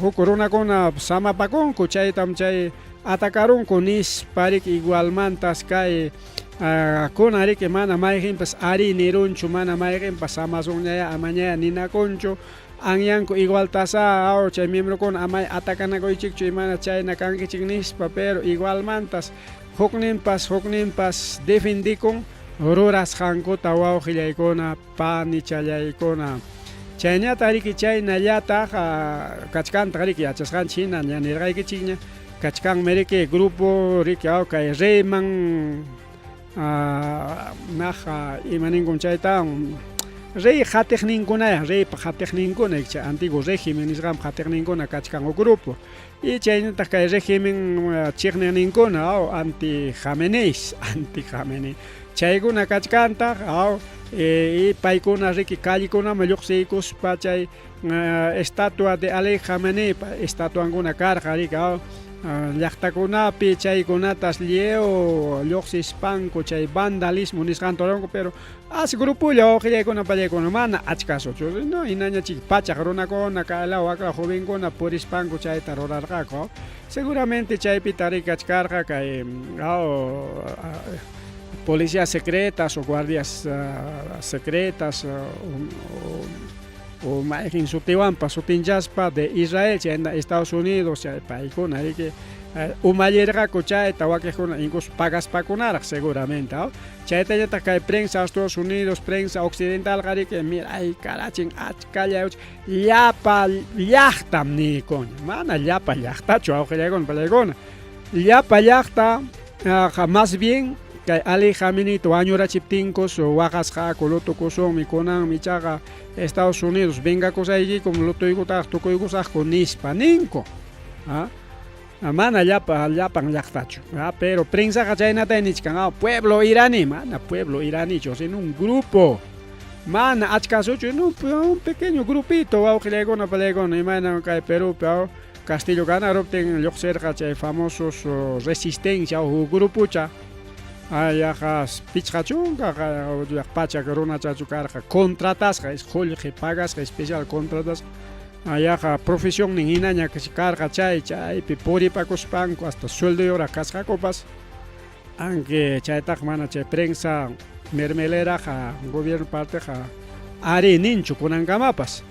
Speaker 2: huk runakuna samapakunku chaytam chay atacarunku nispa riki igualmantas kay kunan riki mana mayqinpas arí nirunchu mana mayqinpas samasunñayá amañayá ninakunchu anyanku igualtasá aw chay miembrokuna amay atacanakuychikchu imana chayna kankichik nispa pero igualmantas hukninpas hukninpas defendikun rurasqankuta wawqillaykuna panichallaykuna chayñataq riki chaynallataq kachkantaq riki yachasqanchik hina ña nirqaykichikña kachkanmi riki grupo riki aw kay reyman naqa ima ninkum chayta rey qatiqninkunaya reypa qatiqninkuna chay antiguo régimen nisqanpa qatiqninkuna kachkan huk grupo y chaynataq kay régimen chiqniqninkuna aw anti Jameneis anti Jamenei chaykuna kachkantaq aw y paykuna riki callekunaman lluqsiykuspa chay estatua de Ali Jameneipa estatuankuna karqa riki aw llaqtakunapi chaykunatas lliw lluqsispanku chay vandalismo nisqanta ruranku pero as grupolla wawqillaykuna pallaykuna mana achkasuchu no hinaña chik pachak runakuna kaylaw waklaw jovenkuna purispanku chayta rurarqaku seguramente chaypi tarikachkarqa kay aw policías secretas o guardias secretas o mayqin sutiwanpas sutinchaspa de Israel chayna Estados Unidos chay paykuna riki umallirqaku chayta wakiqkuna incluso pagaspakunaraq seguramente chaytañataq kay prensa Estados Unidos prensa occidentalqa riki miray karachin achkalla llapa llaqtam niykuña mana llapa llaqtachu awqillaykuna pallaykuna llapa llaqta más bien kay Ali Khameneita wañurachiptinkus waqasqaku lutukusunmi kunanmi ichaqa Estados Unidos vengakusaykikum lutuykutaq tukuykusaqku nispa ninku mana llapa llapan llaqtachu pero prensaqa chaynata nichkan pueblo iraní mana pueblo iranichu sino un grupo mana achkasuchu un pequeño grupito wawqillaykuna pallaykuna imayna kay Perúpi Castillo ganaruptin lluqsirqa chay famosos resistencia huk grupucha yaqa 50 pachak runachachu karqa contratasqa es qullqi pagasqa especial contratasqa yaqa profesionnin hinaña karqa chay chaypi puripakuspanku hasta suelduyuqraq kasqakupas aunque chaytaqa mana chay prensa mermeleraqa gobierno parteqa ari ninchu kunankamapas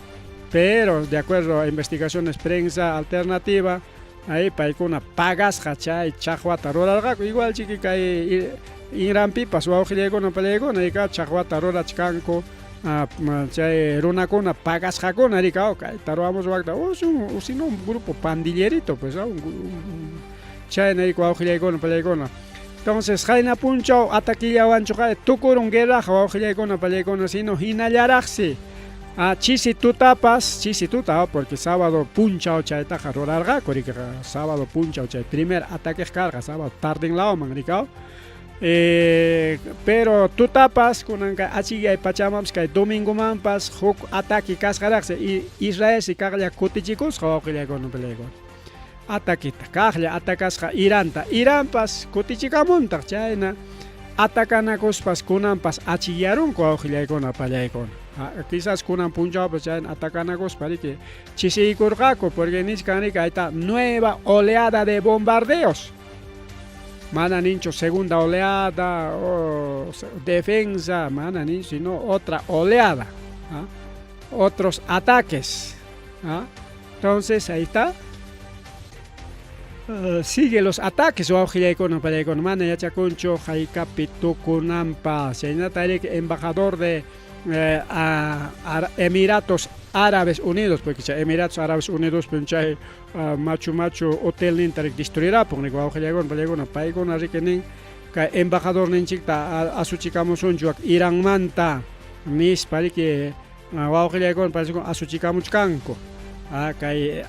Speaker 2: pero de acuerdo a investigaciones prensa alternativa ahí paykuna pagasqa chay chaqwata rurarqaku igual chiki kay Iranpipas wawqillaykuna pallaykuna ika chaqwata rurachkanku chay runakuna pagasqakuna rika kayta ruwamus wakta o sino un grupo pandillerito pues chayna riki wawqillaykuna pallaykuna entonces qayna punchaw ataquillawanchuqa tukurun guerraqa wawqillaykuna pallaykuna sino hinallaraqsi chisi tutapas chisi tuta porque sábado punchaw chaytaqa rurarqaku riki sábado punchaw chay primer ataque karqa sábado tardenlawman rikaw pero tutapas kunanka achiyay pachamanpas kay domingomanpas huk ataque kasqaraqsi Israel si kaqlla kutichikusqa wawqillaykuna pallaykuna ataqueta kaqlla atakasqa Iranta Iranpas kutichikamuntaq chayna atakanakuspas kunanpas achiyarunku wawqillaykuna pallaykuna quizás kunan punchawpas chayna atakanakuspa riki chisiykurqaku porque nichkan riki ahí nueva oleada de bombardeos mana ninchu segunda oleada o defensa mana ninchu sino otra oleada otros ataques entonces ahí está sigue los ataques wawqillaykuna pallaykuna mana yachakunchu haykapi tukunanpas chaynata riki embajador de Emiratos Árabes Unidos porque chay Emiratos Árabes Unidos chay machu machu hotelninta riki destruirapun riki wawqillaykuna pallaykuna paykuna riki nin kay embajadorninchikta asuchikamusunchu Iranmanta nispa riki wawqillaykuna pallaykuna asuchikamuchkanku kay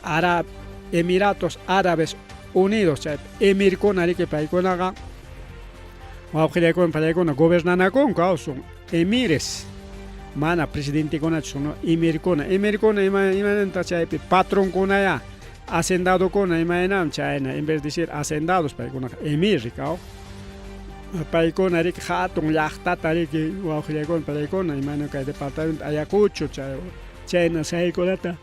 Speaker 2: Emiratos Árabes Unidos chay emirkuna riki paykunaqa wawqillaykuna pallaykuna gobernanakunku son emires. Mana presidentekunachu sino emirkuna. Emirkuna ima imanantaq chaypi patronkunayá, hacendadokuna imaynam chayna en vez de decir hacendados paykunaqa emir rikaw. Paykuna riki hatun llaqtata riki wawqillaykuna palaykuna imayna kay departamento Ayacucho chay chayna saykunata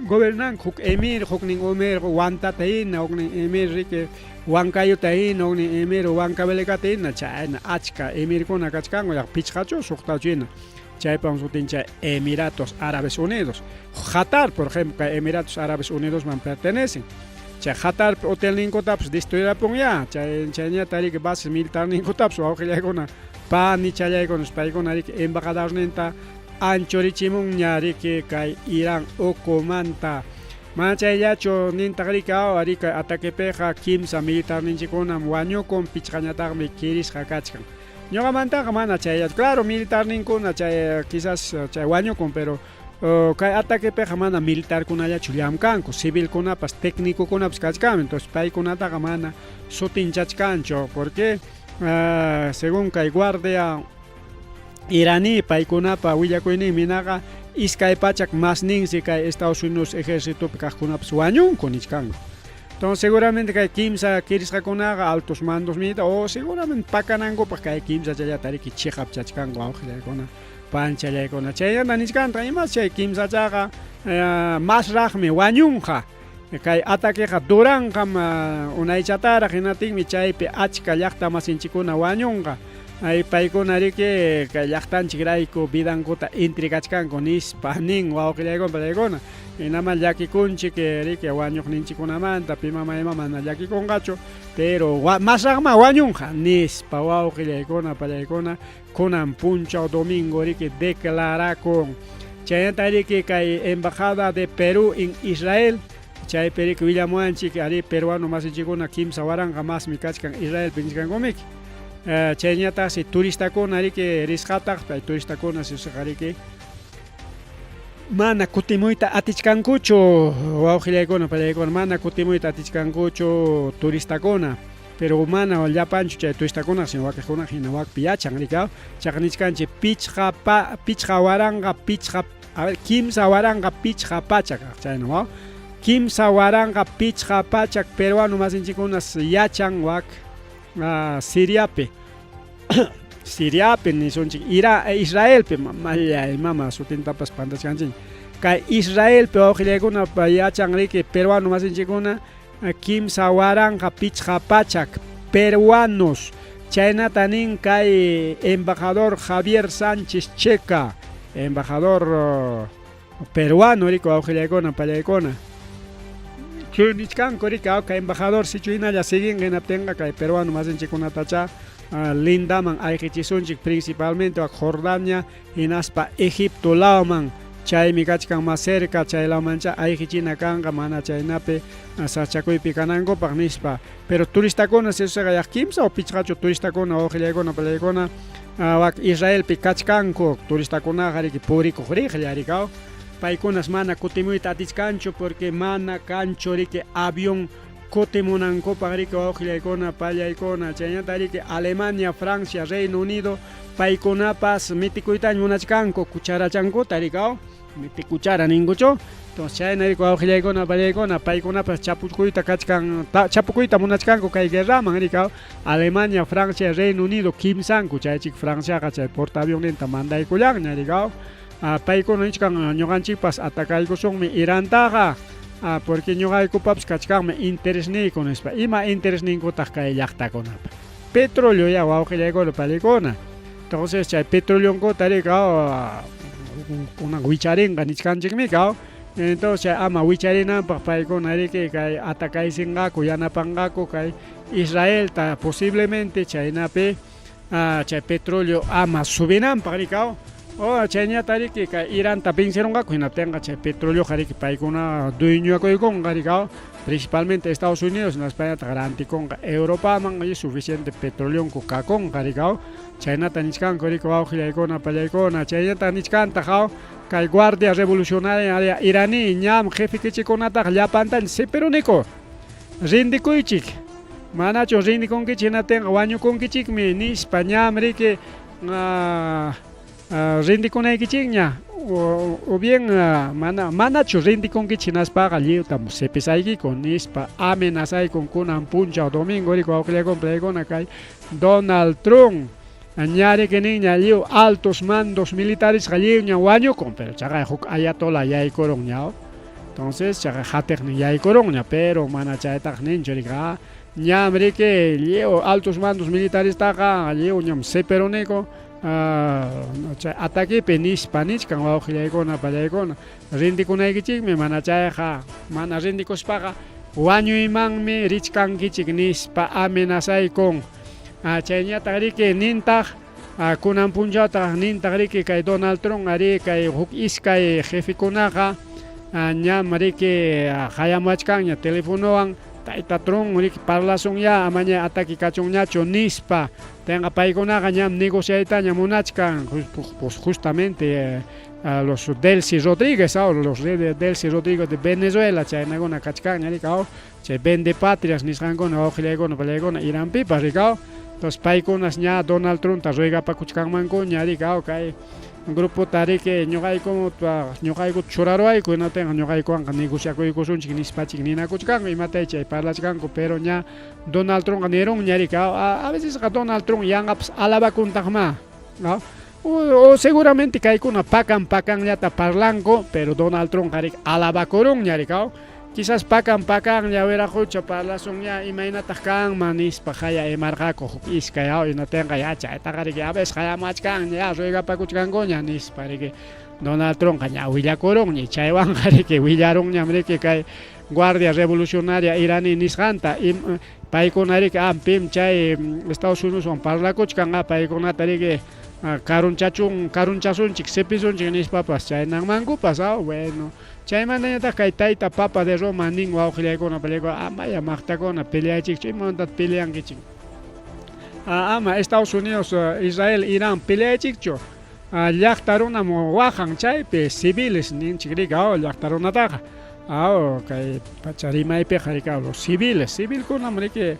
Speaker 2: gobernanku huk emir huknin emir Huantata hina huknin emir riki Huancayota hina huknin emir Huancavelicata hina chayna achka emirkuna kachkanku yaqa pichqachu suqtachu hina chaypam sutin chay Emiratos Árabes Unidos. Qatar, por ejemplo, kay Emiratos Árabes Unidosman pertenecen. Chay Qatarpi hotelninkutapas destruirapunyá, chay chayñata riki bases militarninkutapas wawqillaykuna panichallaykuna paykuna riki embajadorninta anchurichimunña riki kay Irán ukumanta. Mana chayllachu nintaq riki aw riki ataquepiqa kimsa militarninchikkunam wañukun pichqañataqmi kirisqa kachkan. Ñuqamantaqa mana chayllachu, claro militarninkuna chay quizás chay wañukun pero kay ataquepiqa mana militarkunallachu llamkanku, civilkunapas tecnicokunapas kachkanmi, entonces paykunataqa mana sutinchachkanchu porque según kay guardia iraní paykunapa willakuyninmi hinaqa 200 masninsi kay Estados Unidos ejercitopi kaqkunapas wañunku nichkanku. Entonces seguramente kay kimsa kirisqakunaqa altos mandos militar o seguramente pakanankupaq kay kimsachallata riki chiqapchachkanku wawqillaykuna panchallaykuna chaynata nichkantaq imas chay kimsachaqa masraqmi wañunqa kay ataqueqa duranqam unaychataraq hinaptinmi chaypi achka llaqta masinchikkuna wañunqa ay paykuna riki kay llaqtanchikrayku vidankuta entregachkanku nispa nin wawqillaykuna pallaykuna hinaman llakikunchik riki wañuqninchikkunamanta pi mama ima mana llakikunqachu pero masraqmá wañunqa nispa wawqillaykuna pallaykuna kunan punchaw domingo riki declarakun chaynata riki kay embajada de Perú en Israel chaypi riki willamuwanchik arí peruano masinchikkuna 3000 masmi kachkan Israelpi nichkankumiki chayñataqsi turistakuna riki risqataq pay turistakuna sisqa riki mana kutimuyta atichkankuchu wawqillaykuna pallaykuna mana kutimuyta atichkankuchu turistakuna pero mana llapanchu chay turistakuna sino wakiqkuna hina wakpi yachan riki chaqa nichkanchik pichqa pa pichqa waranqa pichqa a ver 3500 chayna waw 3500 peruano masinchikkunas yachan wak Siriapi Siriapi nisunchik Ira Israelpi mamallay mama sutintapas pantachkanchik kay Israelpi wawqillaykuna yachan riki peruano masinchikkuna 3500 peruanos chaynata nin kay embajador Javier Sánchez Checa embajador peruano riki wawqillaykuna pallaykuna nichkanku riki kay embajador sichu hinalla siguinqa hinaptinqa kay peruano masinchikkunatacha lindaman ayqichisunchik principalmente wak Jordania hinaspa Egipto lawman chaymi kachkan más cerca chay lawmancha ayqichina kanqa mana chaynapi sachakuypi kanankupaq nispa pero turistakuna sisuqa yaq kimsa o pichqachu turistakuna wawqillaykuna pallaykuna wak Israelpi kachkanku turistakunaqa riki purikuq riqlla rikaw paykunas mana kutimuyta atichkanchu porque mana kanchu riki avión kutimunankupaq riki wawqillaykuna pallaykuna chaynata riki Alemania, Francia, Reino Unido paykunapas mitikuytaña munachkanku cucharachankuta rikaw miti cuchara ninkuchu entonces chayna riki wawqillaykuna pallaykuna paykunapas chapukuyta kachkan chapukuyta munachkanku kay guerraman rikaw Alemania, Francia, Reino Unido kimsanku chaychik Franciaqa chay portaavionninta mandaykullanña rikaw paykuna nichkan ñuqanchikpas atacaykusunmi Irantaqa porque ñuqaykupapas kachkanmi interesniyku nispa ima interesninkutaq kay llaqtakunapa petróleo ya wawqillaykuna pallaykuna entonces chay petroleonkuta rikaw kunan wicharinqa nichkanchikmi kaw entonces chay ama wicharinanpaq paykuna riki kay atacaysinqaku yanapanqaku kay Israelta posiblemente chaynapi chay petróleo ama subinanpaq rikaw o chayñata riki kay Iranta vencerunqaku hinaptinqa chay petroleoqa riki paykuna dueñoakuykunqa rikaw principalmente Estados Unidos hinaspañataq rantikunqa Europaman y suficiente petroleonku kakunqa rikaw chaynata nichkanku riki wawqillaykuna pallaykuna chaynata nichkantaq aw kay guardia revolucionaria iraní ñam jefekichikkunataqa llapantaña sipiruniku rindikuychik manachu rindikunkichik hinaptinqa wañukunkichikmi nispa ñam riki. Rindikunaykichikña o bien mana manachu rindikunkichik hinaspaqa lliwtam sipisaykiku nispa amenazaykun kunan punchaw domingo riki wawqillaykuna paykuna kay Donald Trump ñariki ninña lliw altos mandos militaresqa lliwña wañukun pero chaqay huk ayatola yaykurun ñaw entonces chaqay hatiqnin yaykurunña pero mana chaytaqa ninchu riki ñam riki lliw altos mandos militarestaqa lliwñam sipiruniku Chay ataquepi nispa nichkan wawqillaykuna pallaykuna rindikunaykichikmi mana chayqa mana rindikuspaqa wañuymanmi richkankichik nispa amenazaykun. Chayñataq riki nintaq kunan punchawtaq nintaq riki kay Donald Trump arí kay huk iskay jefekunaqa ñam riki qayamuwachkanña telefonowan tayta Trump riki parlasunyá amaña ataque kachunñachu nispa. Tenqa paykunaqa ñam negociaytaña munachkan justamente los Delcy Rodríguez, los Delcy Rodríguez de Venezuela chaynakuna kachkanña rikaw, chay vende patrias nisqankuna wawqillaykuna pallaykuna Iranpipas rikaw. Entonces paykunas ña Donald Trumpta ruegapakuchkanmankuña rikaw kay grupota riki ñuqayku ñuqaykuta churaruwayku hinaptinqa ñuqaykuwanqa negociakuykusunchik nispachik ninakuchkanku imatay chay parlachkanku pero ña Donald Trumpqa nirunña riki a vecesqa Donald Trump yanqapas alabakuntaqmá no o seguramente kaykuna pakan pakanllata parlanku pero Donald Trumpqa riki alabakurunña riki quizás pakan pakanlla wiraqucha parlasunña imaynataq kanman nispa qaya imarqaku huk iskay hinatinqa ya chaytaqa riki a veces qayamachkanña ya ruegapakuchkankuña nispa riki Donald Trumpqa ña willakurunña chaywanqa riki willarunñam riki kay Guardia Revolucionaria iraní nisqanta paykuna riki pim chay Estados Unidoswan parlakuchkan paykunata riki karunchachun karunchasunchik sipisunchik nispapas chaynanmankupas bueno chaymantañataq kay tayta Papa de Roma nin wawqillaykuna pallaykuna amaya maqtakuna peleaychikchu imamantataq peleankichik ama Estados Unidos Israel Irán peleaychikchu llaqta runam waqan chaypi civiles ninchik riki llaqta runataqa kay pacha rimaypiqa riki los civiles civilkunam riki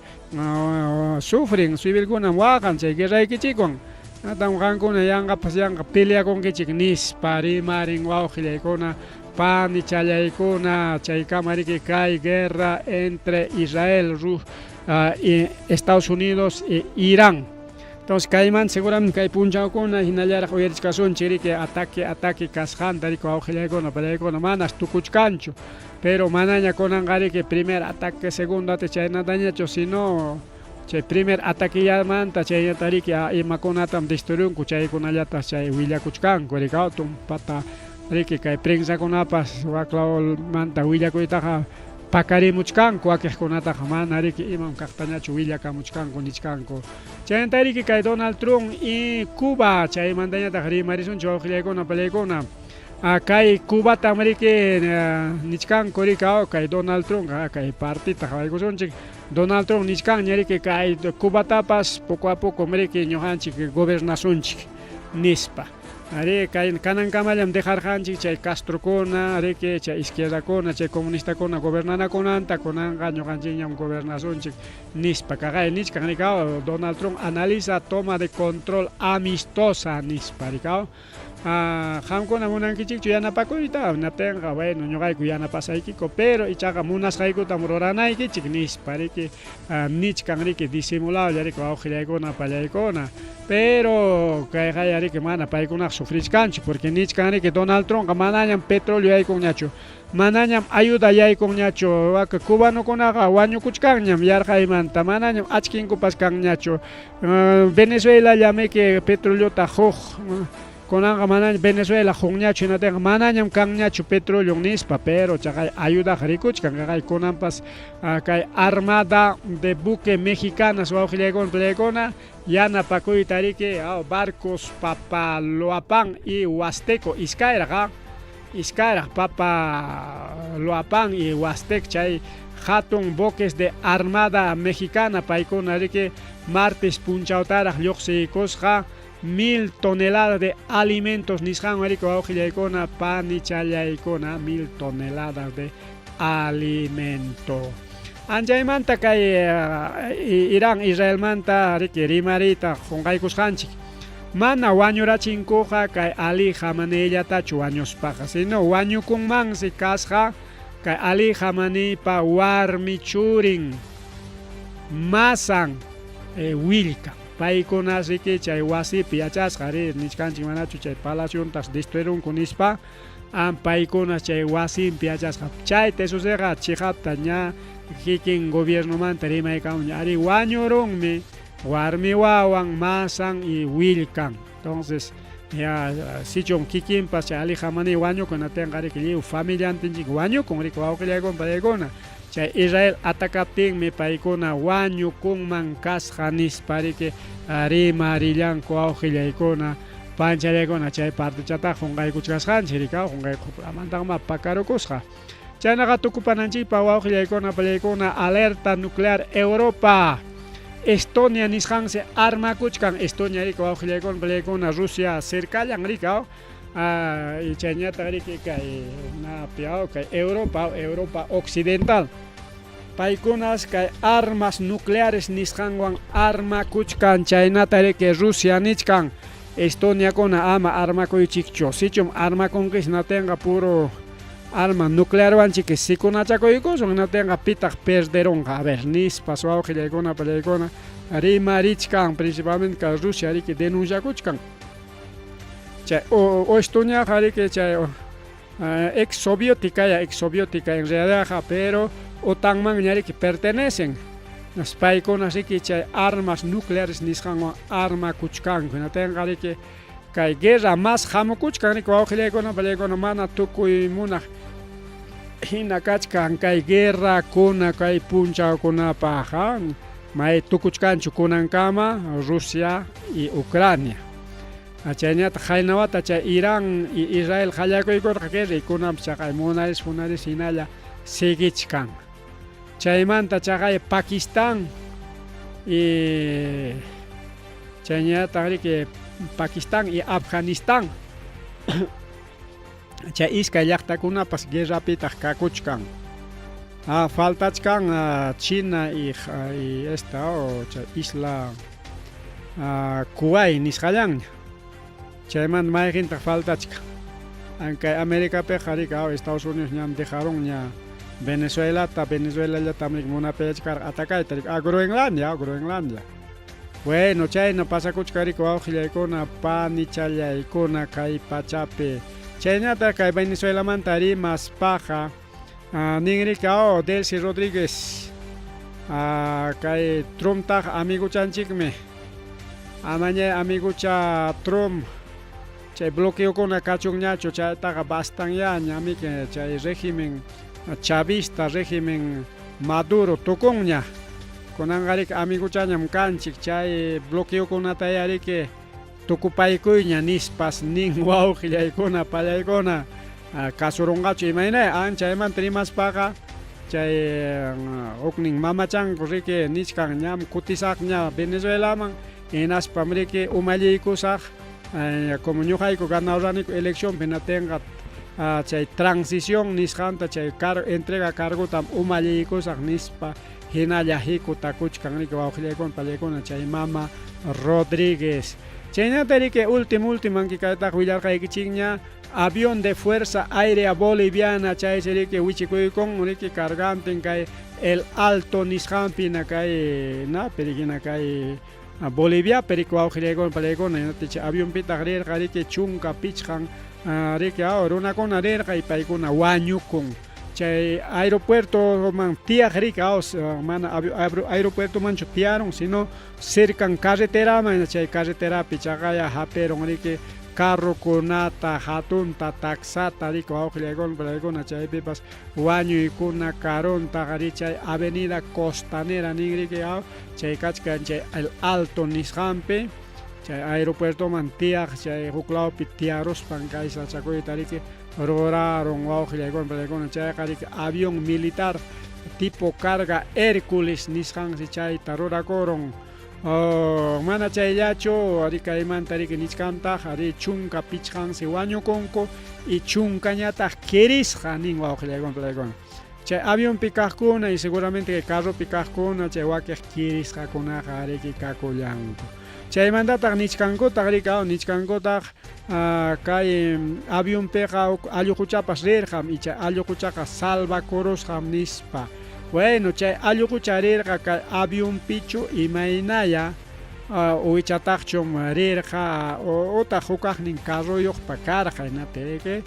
Speaker 2: sufren civilkunam waqan chay guerraykichikwan atam qankuna yanqapas yanqa peleakunkichik nispa rimarin wawqillaykuna panichallaykuna chaykama riki kay guerra entre Israel Estados Unidos e Irán. Entonces kayman seguramente kay punchawkuna hinallaraq uyarichkasunchik riki ataque ataque kasqanta riki wawqillaykuna pallaykuna manas tukuchkanchu pero manaña kunanqa riki primer ataque segundo ataque chaynatañachu sino chay primer ataquellamanta chaynata riki imakunatam destruirunku chaykunallata chay willakuchkanku riki tumpata riki kay prensakunapas waklawmanta willakuytaqa pakarimuchkanku wakiqkunataqa mana riki imam kaqtañachu willakamuchkanku nichkanku chaymanta riki kay Donald Trump y Cuba chaymantañataq rimarisunchik wawqillaykuna pallaykuna kay Cubatam riki nichkanku riki kay Donald Trump kay partita qawaykusunchik Donald Trump nichkanña riki kay Cubatapas poco a poco riki ñuqanchik gobernasunchik nispa ari kay kanankamallam dejarqanchik chay Castrokuna riki chay izquierdakuna chay comunistakuna gobernanakunanta kunanqa ñuqanchikñam gobernasunchik nispa kaqay nichkan riki Donald Trump analiza toma de control amistosa nispa riki qamkuna munankichikchu yanapakuyta hinaptinqa bueno ñuqayku yanapasaykiku pero ichaqa munasqaykutam ruranaykichik nispa riki nichkan riki disimulado riki wawqillaykuna pallaykuna pero kayqaya riki mana paykunaqa sufrichkanchu porque nichkan riki Donald Trumpqa manañam petróleo yaykunñachu manañam ayuda yaykunñachu waka cubanokunaqa wañukuchkanñam yarqaymanta manañam achkinkupas kanñachu Venezuela llamiki petroleota huk kunanqa manaña Venezuela qunñachu hinatinqa manañam kanñachu petróleo nispa pero chaqay ayudaqa rikuchkan kaqay kunanpas kay armada de buque mexicanas wawqillaykuna pallaykuna yanapakuyta riki barcos Papaloapan y Huasteco iskayraq iskayraq Papaloapan y Huastec chay hatun buques de armada mexicana paykuna riki martes punchawtaraq lluqsiykusqa 1000 toneladas de alimentos nisqanwan riki wawqillaykuna panichallaykuna 1000 toneladas de alimento anchaymanta kay Irán Israelmanta riki rimariyta qunqaykusqanchik. Mana wañurachinkuqa kay Ali Khameneillatachu wañuspaqa, sino wañukunmansi kasqa kay Ali Khameneipa warmi churin masan willkan. Paykunas riki chay wasipi yachasqa ri nichkanchik manachu chay palaciontas destruirunku nispa, an paykunas chay wasinpi yachasqa. Chay tesusiqa chiqapta ña kikin gobiernomanta rimaykamuña ari wañurunmi warmi wawan, masan y willkan. Entonces, ya sichum kikinpas chay Ali Khamenei wañukun hinaptinqa riki lliw familiantinchik wañukun riki wawqillaykuna paykuna. Chay Israel atacaptinmi paykuna wañukunman kasqa nispa riki rimarillanku wawqillaykuna panchallaykuna chay partechataqa qunqaykuchkasqanchik riki qunqaykumantanma pakarukusqa. Chaynaqa tukupananchikpaq wawqillaykuna pallaykuna alerta nuclear Europa. Estonia nisqansi armakuchkan. Estonia riki wawqillaykuna pallaykuna Rusia cercallan riki y chayñataq riki kay napi kay Europa, Europa Occidental. Paykunas kay armas nucleares nisqanwan armakuchkan chaynata riki Rusia nichkan. Estoniakuna ama armakuychikchu. Sichum armakunkis natinqa puro arma nuclearwanchik sikunachakuykusun hinaptinqa pitaq perderunqa. A ver, nispas wawqillaykuna pallaykuna rimarichkan principalmente kay Rusia riki denunciakuchkan. Chay o Estoniaqa riki chay ex soviética ya ex soviética en realidad pero OTANmanña riki pertenecen. Paykuna riki chay armas nucleares nisqanwan armakuchkanku hinaptinqa riki kay guerra más hamukuchkan riki wawqillaykuna pallaykuna mana tukuy munaq hina kachkan kay guerrakuna kay punchawkunapaq may tukuchkanchu kunankama Rusia y Ucrania. Chayñataq qaynawata chay Irán y Israel qallakuykurqa guerra y kunanpas chaqay munaris munaris hinalla siguichkan. Chaymanta chaqay Pakistán y chayñataq riki Pakistán y Afganistán chay iskay llaqtakunapas guerrapitaq kakuchkan. Faltachkan China y esta chay isla Kuwait nisqallanña. Chaymanta mayqintaq faltachkan. Kay Americapiqa riki Estados Unidos ñam dejarunña Venezuelata, Venezuelallatam riki munapayachkarqa atacayta riki. Groenlandia, Groenlandia. Bueno, chayna pasakuchkan riki wawqillaykuna, panichallaykuna kay pachapi. Chaynataq kay Venezuelamanta rimaspaqa nin riki Delcy Rodríguez kay Trumptaqa amiguchanchikmi. Amañay amigucha Trump chay bloqueokuna kachunñachu chaytaqa bastanya ñamiki chay régimen chavista, régimen Maduro tukunña. Kunanqa riki amiguchañam kanchik chay bloqueokunataya riki tukupaykuyña nispas nin wawqillaykuna pallaykuna kasurunqachu imaynay an chaymanta rimaspaqa chay huknin mamachanku riki nichkan ñam kutisaqña Venezuelaman hinaspam riki umalliykusaq como ñuqayku ganaraniku eleccionpi hinaptinqa chay transición nisqanta chay entrega cargotam umalliykusaq nispa hinalla hikutakuchkan riki wawqillaykuna pallaykuna chay mama Rodríguez. Chaynata riki último último kaytaqa willarqaykichikña avión de Fuerza Aérea Boliviana chaysi riki wichikuykun riki cargantin kay El Alto nisqanpi kay napi riki kay Bolivia riki wawqillaykuna pallaykuna hinaptin avionpitaq rirqa riki 15 riki runakuna rirqa y paykuna wañukun. Chay aeropuertoman tiyaq riki mana aeropuertomanchu tiyarun sino cercan carreteraman chay carreterapi chaqaya hapirun riki carrokunata hatunta taxata riki wawqillaykuna pallaykuna chaypipas wañuykuna karunta ri chay avenida Costanera nin riki chay kachkan chay El Alto nisqanpi chay aeropuertoman tiyaq chay huklawpi tiyaruspan kay sachakuyta riki rurarun wawqillaykuna pallaykuna chayqa riki avión militar tipo carga Hércules nisqansi chayta rurakurun. Mana chayllachu ari kaymanta riki nichkantaq ari 15si wañukunku y 10ñataq kirisqa nin wawqillaykuna pallaykuna. Chay avionpi kaqkuna y seguramente kay carropi kaqkuna chay wakiq kirisqakunaqa riki kakullanku. Chaymantataq nichkankutaq rikaw nichkankutaq kay avionpiqa huk alluquchapas rirqam icha alluquchaqa salvakurusqam nispa. Bueno, chay alluqucha rirqa kay avionpichu imaynaya uwichataqchum rirqa utaq hukaqnin carroyuqpa karqa hinapi riki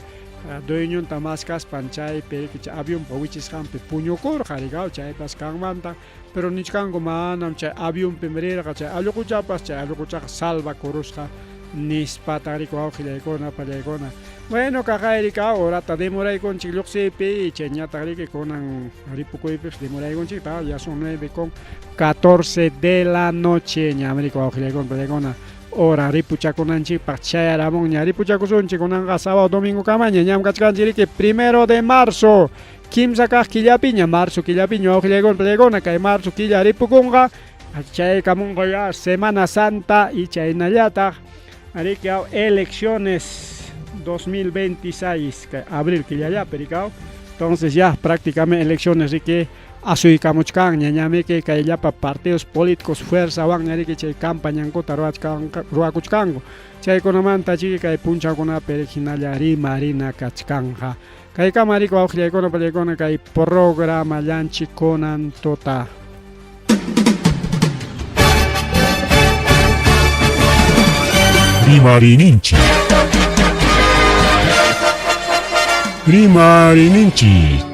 Speaker 2: dueñonta maskaspan chaypi riki chay avionpa wichisqanpi puñukurqa rikaw chaypas kanmanta. Pero nichkanku manam chay avionpim rirqa chay alluquchapas, chay alluquchaqa salvakurusqa nispataq riki wawqillaykuna, pallaykuna. Bueno, kaqayrika horata demoraykunchik lluqsiypi, chayñataq riki kunan ripukuypipas demoraykunchikta, ya son 9 con 14 de la noche, ñam riki wawqillaykuna, pallaykuna, hora ripuchakunanchikpaq chayaramunña, ripuchakusunchik kunanqa sábado domingokamaña, ñam kachkanchik riki primero de marzo. Kimsa kaq killapiña, marzo killapiña wawqillaykuna pallaykuna, kay marzo killa ripukunqa, chaykamunqa ya Semana Santa y chaynallataq riki elecciones 2026 kay abril killallapi rikaw. Entonces ya prácticamente elecciones riki asuykamuchkanña, ñamiki kay llapa partidos políticos fuerzawanña riki chay campañankuta ruwakuchkanku. Chaykunamanta chiki kay punchawkunapi hinalla rimarina kachkanqa. Kaykama riki wawqillaykuna pallaykuna kay programallanchik kunan tuta.
Speaker 1: Rimarininchik. Rimarininchik.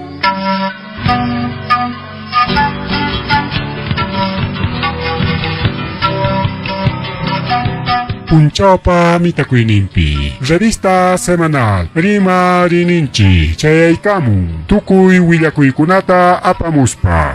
Speaker 1: Punchawpa mitakuyninpi. Revista semanal Rimarininchik chayaykamun tukuy willakuykunata apamuspa.